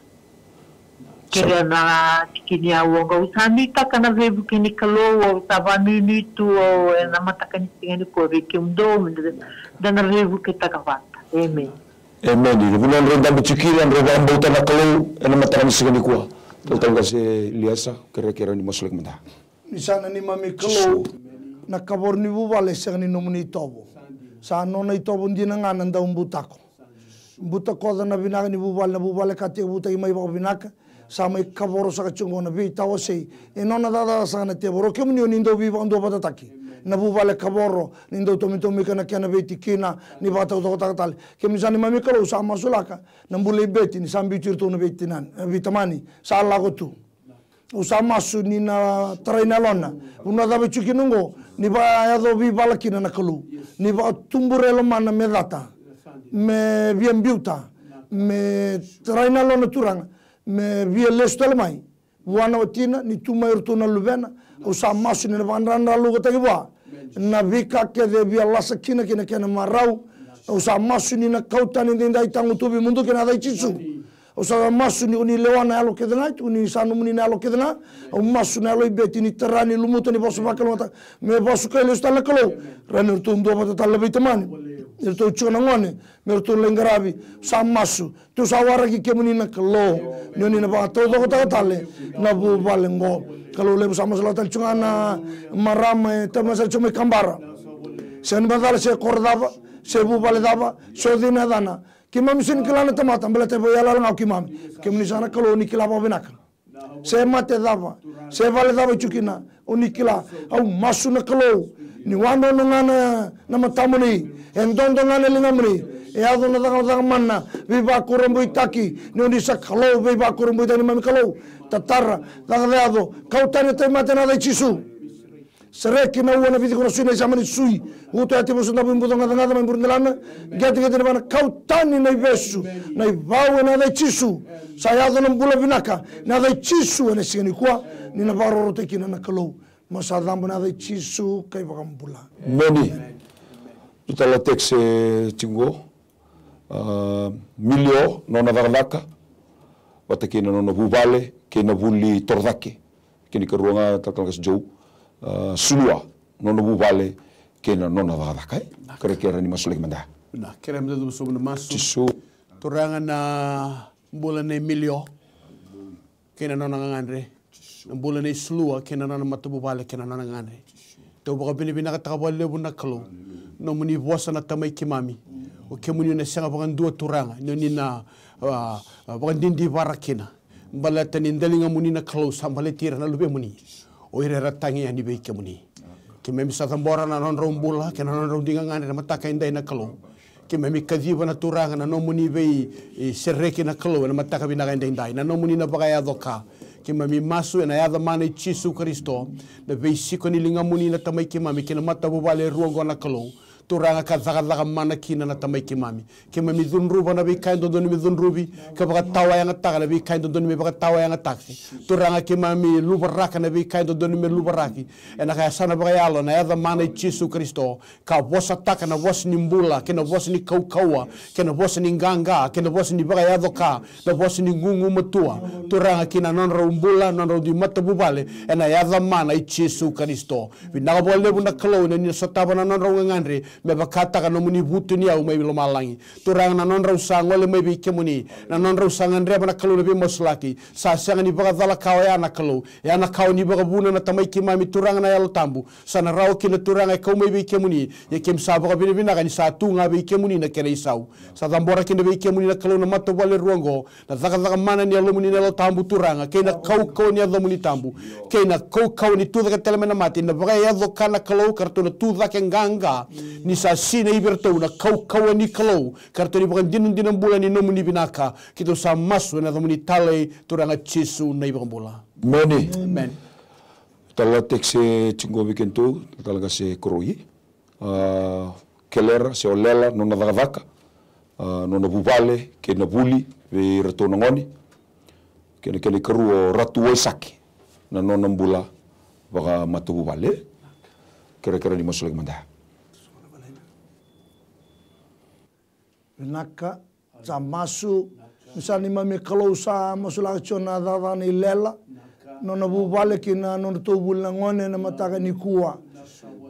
Kerea na tiki ni au oqo. Au sa nuitaka na veivuke ni Kalou, au sa vanuinui tu au ena mataka ni siga nikua vei kemudou, me da, da na veivuketaka vata. Emeni. Emeni. Ni vanua drau dabe tiko kina, drau vakabauta na Kalou ena mataka ni siga nikua. Talatala qase Eliesa, kerekere ni masulaki mada. Ni sa na neimami Kalou, na kavoro ni vuvale sega ni nomuni itovo. Sa nona itovo dina ga na daubutako. Butakoca na vinaka ni vuvale, na vuvale ka tekivutaki mai vakavinaka. Sa mai kavoro saka tiko oqo na veitawasei. E nona cakacaka saka na tevoro. O kemuni o ni dau veivakaduavatataki na vuvale kavoro, ni dau tomitomi ka na kena veitikina, ni vakataucokotaka tale. Kemuni sa neimami Kalou, sa masulaka na bula i Beti, ni sa biuti iratou na veitinani, na veitamani. Sa lako tu. Au sa masu ni na tarai na yalona. Vanua cava e tiko kina oqo, ni vakayaco veivala kina na Kalou. Ni vakatubura e lomana me cata, me via biuta, me tarai na yalona, Turaga, me via lesu tale mai vua na watina, ni tu mai o iratou na luvena. Au sa masu ni na vakadradra lukataki vua na veika kece e via lasa kina kei na kena marau. Au sa masu ni na kau tani edaidai, tagutuvi, muduki ena yaca i Jisu. Au sa masu ni ko ni lewa na yalo kece ga, ni sa nomuni na yalo kece ga. Au masu na yalo i Beti ni tara, ni lumuta, ni vosa vakalougatataka, me vasukai lesu tale na Kalou. Rawa ni ratou duavata tale na veitamani, ni ratou tiko na gone, me ratou lai qaravi. Sa masu, tou sa waraki kemuni na Kalou, ni o ni na vakataucokotaka tale na vuvale oqo. Kalou levu, sa masulaka tale tiko ga na marama e tauvimate sara tiko mai Kabara. Sega ni macala se koro cava, se vuvale cava, se o cei na yacana. Keimami sega ni kila na tamata, baleta e vakayalayala ga o keimami. Kemuni sa na Kalou, o ni kila vakavinaka. Se mate cava, se vale cava e tiko kina, o ni kila. Au masu na Kalou, ni wadrodro ga na, na matamuni, e dodo ga na ligamuni, e yaco na cakacaka mana veivakurabuitaki, ni o ni sa Kalou veivakurabuitaki, neimami Kalou. Tatara, caka ca yaco, kau tani na tauvimate ena yaca i Jisu. Sereki na ua, na viciko, na sui, na isama ni sui. Uto, yati, vosa dabu, ibuco, gacagaca, mai buru, delana, qeteqete, ni vana, kau tani na ivesu, na ivau, ena yaca i Jisu. Sa yaco na bula vinaka ena yaca i Jisu ena siga nikua, ni na vakarorotaki kina na Kalou. Mo sa cabo ena yaca i Jisu ka iVakabula. Emeni. Tou tala text e tiko qo. A, Milio, nona cakacaka vata kei na nona vuvale kei na vuli torocake. Kena ikarua ga, talatala qase Joe, a, Sulua, nona vuvale kei na nona cakacaka, e? Kerekere ni masulaki mada. Na, kerea meda cuva sobu na masu. Jisu. Turaga, na bula nei Milio kei na nona gagadre. Na bula nei Sulua kei na nona matavuvale kei na nona gagadre. Tou vakavinavinakataka vakalevu na Kalou. Nomuni vosa na Tamai keimami. O kemuni o na sega vakadua, Turaga, ni o ni na, a, a, vakadidivara kina. Baleta ni daligamuni na Kalou sa baleti ira na luvemuni, o ira era tagi yani vei kemuni. Keimami sa cabora na nodrau bula kei na nodrau dui gagadre ena mataka edai na Kalou. Keimami kaciva na Turaga na nomuni vei, e, sereki na Kalou ena mataka vinaka edaidai, na nomuni na vakayaco ka. Keimami masu ena yaca mana i Jisu Karisito, na veisiko ni ligamuni na Tamai keimami kei na matavuvale e rua oqo na Kalou. Turaga, ka cakacaka mana kina na Tamai keimami. Keimami cudruva na veika e dodonu me cudruvi, ka vakatawayagataka na veika e dodonu me vakatawayagataki. Turaga, keimami luvaraka na veika e dodonu me luvaraki. Ena ka yasana vakayalo, na yaca mana i Jisu Karisito, ka vosataka na vosa ni bula, kei na vosa ni kaukauwa, kei na vosa ni qaqa, kei na vosa ni vakayaco ka, na vosa ni gugumatua. Turaga, ki na nodrau bula, nodrau dui matavuvale, ena yaca mana i Jisu Karisito. Vinaka vakalevu na Kalou, ni na sotava na nodrau gagadre, me vakataka na nomuni vutuniyau mai lomalagi. Turaga, na nodrau sa gole mai vei kemuni, na nodrau sa gadreva na Kalou na veimasulaki, sa sega ni vakacalaka oya na Kalou, e a na kawa ni vakavuna na Tamai keimami Turaga na Yalo Tabu, sa na rawa kina Turaga e kau mai vei kemuni, ia keimami sa vakavinavinaka ni sa tu ga vei kemuni na kena isau. Sa cabora kina vei kemuni na Kalou na matavuvale rua oqo, na cakacaka mana ni Yalomuni na Yalo Tabu Turaga, kei na kaukauwa ni Yacamuni Tabu, kei na kaukauwa ni tucake tale mai na mate, na vakayaco ka na Kalou ka ratou na tucake qaqa, ni sa sinai vei iratou na kaukauwa ni Kalou, ka ratou ni vakadinadina bula ni nomuni vinaka, keitou sa masu ena Yacamuni talei Turaga Jisu na iVakabula. Emeni. Emeni. Tala tekisi tiko vei kedatou, tala qase koroi. A, kelera se olela nona cakacaka, a, nona vuvale kei na vuli vei iratou na gone. Kei na kena ikarua o Ratu Waisake, na nona bula vakamatavuvale. Kerekere ni masulaki mada. Vinaka. Sa masu. Ni sa neimami Kalou sa masulaka tiko na cakacaka ni lela, nona vuvale kei na nodratou vuli na gone ena mataka nikua.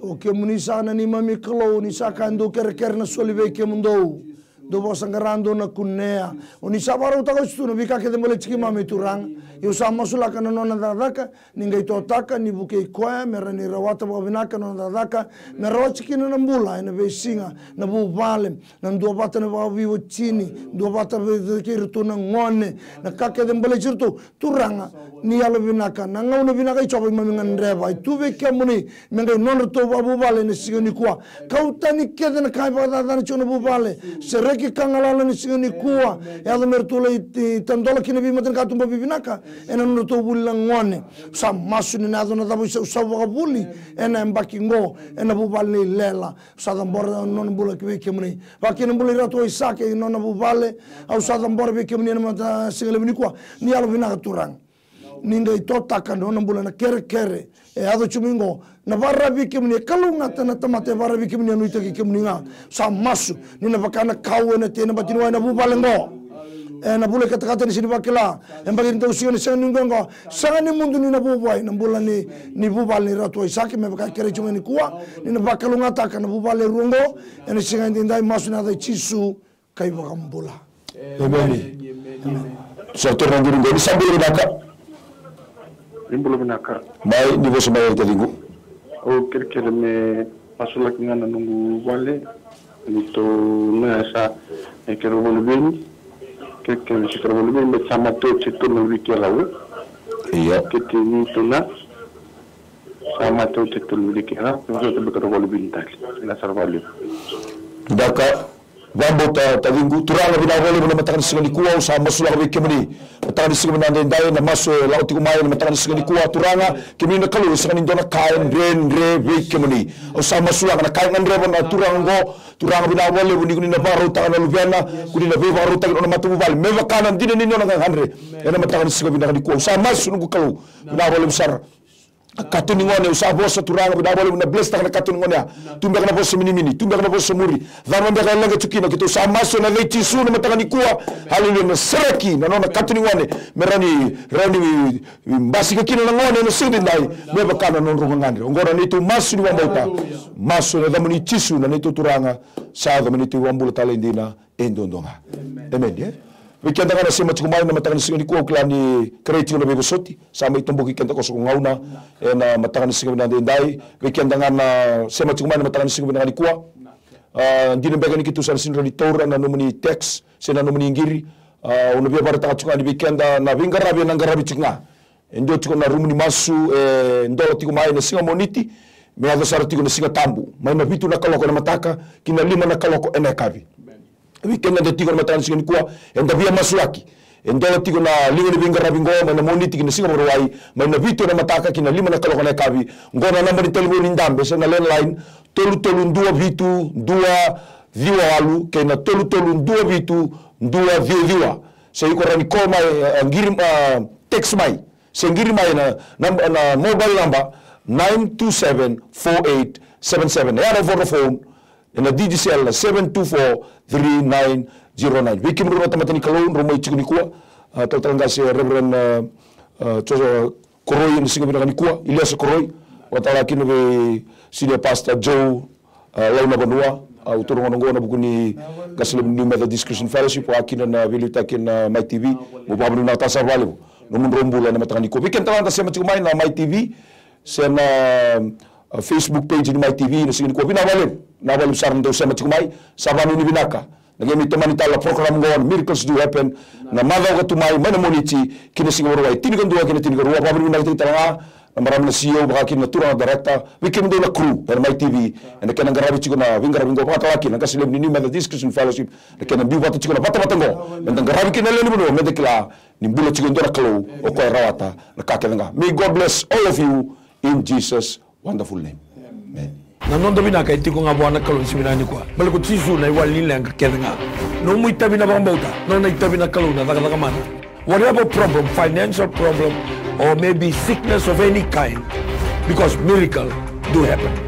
O kemuni sa na neimami Kalou, ni sa ka dou kerekere na soli vei kemudou, dou vakasaqara, dou na kunea. O ni sa vakarautaka oti tu na veika kece baleti keimami Turaga. Ia au sa masulaka na nona cakacaka, ni qai totaka, ni vukei koya me rawa ni rawata vakavinaka na nona cakacaka, me rawati kina na bula ena veisiga, na vuvale, na duavata na vakaveiwatini, duavata vei kei iratou na gone, na ka kece baleti iratou. Turaga, ni yalovinaka, na gauna vinaka i Jiova keimami gadreva, e tu vei kemuni me qai nodratou vakavuvale ena siga nikua. Kau tani kece na ka e vakacacana tiko na vuvale, sereki ka galala ena siga nikua. E yaco me ratou lai, e, tadola kina veimatanakatuba vivinaka ena nodratou vuli na gone. Sa masu ni na yaco na cava isausau vakavuli ena yabaki qo ena vuvale ni lela. Sa cabora na nona bula ki vei kemuni. Vakakina na bula i Ratu Waisake, nona vuvale, au sa cabora vei kemuni ena mataka ni siga levu nikua. Ni yalovinaka Turaga. Ni qai totaka na nona bula na kerekere e yaco tiko mai qo. Na vakararavi kemuni, e kalougata na tamata e vakararavi kemuni, e nuitaki kemuni ga. Sa masu ni na vaka na kau ena tei na bati ni wai na vuvale qo. Ena vula i katakata ni sega ni vakila, e baki ni dau siga ni sega ni qo, sega ni mudu ni na vuavuai na bula ni, ni vuvale ni Ratu Waisake, me vaka e kerei tiko mai nikua, ni na vakalougatataka na vuvale rua qo ena siga edaidai, masu ena yaca i Jisu ka iVakabula. Emeni. Sa tou na qiri qo, ni sa bula vinaka. Ni bula vinaka. Mai, ni vosa mai, taciqu. Au kerekere me masulaki ga na noqu vale, ni tou na sa, e kere voli veni, kerekere se kere voli veni, me sa matau se tolu na wiki e rau. Ia. Kete ni tou na, sa matau se tolu na wiki e rau, me sa kere voli veni tale, na sara vale. Daka. Vakabauta, taciqu. Turaga, vinaka vakalevu na mataka ni siga nikua, au sa masulaka vei kemuni. Mataka ni siga vinaka edaidai, na masu e lako tiko mai ena mataka ni siga nikua, Turaga, kemuni na Kalou, e sega ni dua na ka e dredre vei kemuni. Au sa masulaka na ka e gadreva na turaga oqo, Turaga, vinaka vakalevu ni ko ni na vakarautaka na luvena, ko ni na veivakarautaki na nona matavuvale me vaka na dina ni nona gagadre. Ena mataka ni siga vinaka nikua, au sa masu, noqu Kalou, vinaka vakalevu sara. Kato ni gone, au sa vosa, Turaga, vinaka vakalevu na blesstaka na kato ni gone ya. Tu beka na vosa minimini, tu beka na vosa muri. Cava beka e leqa tiko kina, keitou sa masu ena yaca i Jisu na mataka nikua. Haleluya, na sereki na nona kato ni gone. Me rawa ni, rawa ni basika kina na gone ena siga edaidai, me vaka na nodrau gagadre. Oqo na neitou masu ni vakabauta. Masu ena yacamuni Jisu na neitou Turaga. Sa yaco me neitou iVakabula talei dina. E duadua ga. Emeni, e? Vei keda ga na sema tiko mai na mataka ni siga nikua, au kila ni kerei tiko na veivosoti. Sa mai toboki keda ko so ko gauna ena mataka ni siga vinaka edaidai. Vei keda ga na sema tiko mai na mataka ni siga vinaka nikua. A, dina beka ni keitou sa na sega ni rawa ni taura na nomuni text se na nomuni qiri. A, au na via vakaraitaka tiko ga ni vei keda na veiqaravi ena qaravi tiko ga. E dua tiko na rumu ni masu e dola tiko mai na siga Moniti me yaco sara tiko na Siga Tabu, mai na vitu na kaloko ena mataka ki na lima na kaloko ena yakavi. Vei keda eda tiko ena mataka ni siga nikua, eda via masulaki. E dola tiko na liga ni veiqaravi qo mai na Moniti ki na Siga Vakarauwai, mai na vitu ena mataka ki na lima na kaloko na yakavi. Qo na naba ni talevoni dabe se na landline, tolu tolu dua vitu dua ciwa walu kei na tolu tolu dua vitu dua ciwa ciwa. Se iko rawa ni call mai, e, qiri, e, text mai, se qiri mai na, na, na mobile number nine two seven four eight seven seven. E ya na Vodafone, ena Digicel na seven two four three nine zero nine. Vei kemudrau na tamata ni Kalou drau mai tiko nikua, a, talatala qase Reverend, a, a, Joseph Koroi, ena siga vinaka nikua, Iliasa Koroi, vakatalega kina vei Senior Pastor Joe, a, Launavanua, a, au taura gona qo ena vuku ni qase levu ni New Methodist Christian Fellowship, vakakina na veiliutaki ena Mai T V. Mo vakavinavinakataka sara vakalevu nomudrau bula ena mataka nikua. Vei keda talega da sema tiko mai na Mai T V, se na, a, Facebook page ni Mai T V, na siga nikua. Vinaka vakalevu, vinaka vakalevu sara na dau sema tiko mai, sa vakanuinui vinaka. Na qai mai tomani tale na program qo na Miracles Do Happen, na macawa ka tu mai, mai na Moniti ki na Siga Vakarauwai, tinikadua ki na tinikarua. Vakavinavinakataki talega na marama na C E O, vakakina na turaga director, vei kemudou na crew ena Mai T V, ena kena qaravi tiko na veiqaravi qo, vakatalega kina na qase levu ni New Methodist Christian Fellowship, na kena biu vata tiko na vatavata qo, meda qaravi kina na lewe ni vanua, meda kila ni bula tiko e dua na Kalou, o koya e rawata na ka kece ga. May God bless all of you in Jesus' wonderful name. Amen. Na noda vinaka e tiko ga vua na Kalou ena siga vinaka nikua. Baleta ko Jisu na iwali ni leqa kece ga. Nomu itavi na vakabauta, nona itavi na Kalou na cakacaka mana. Whatever problem, financial problem, or maybe sickness of any kind, because miracle do happen.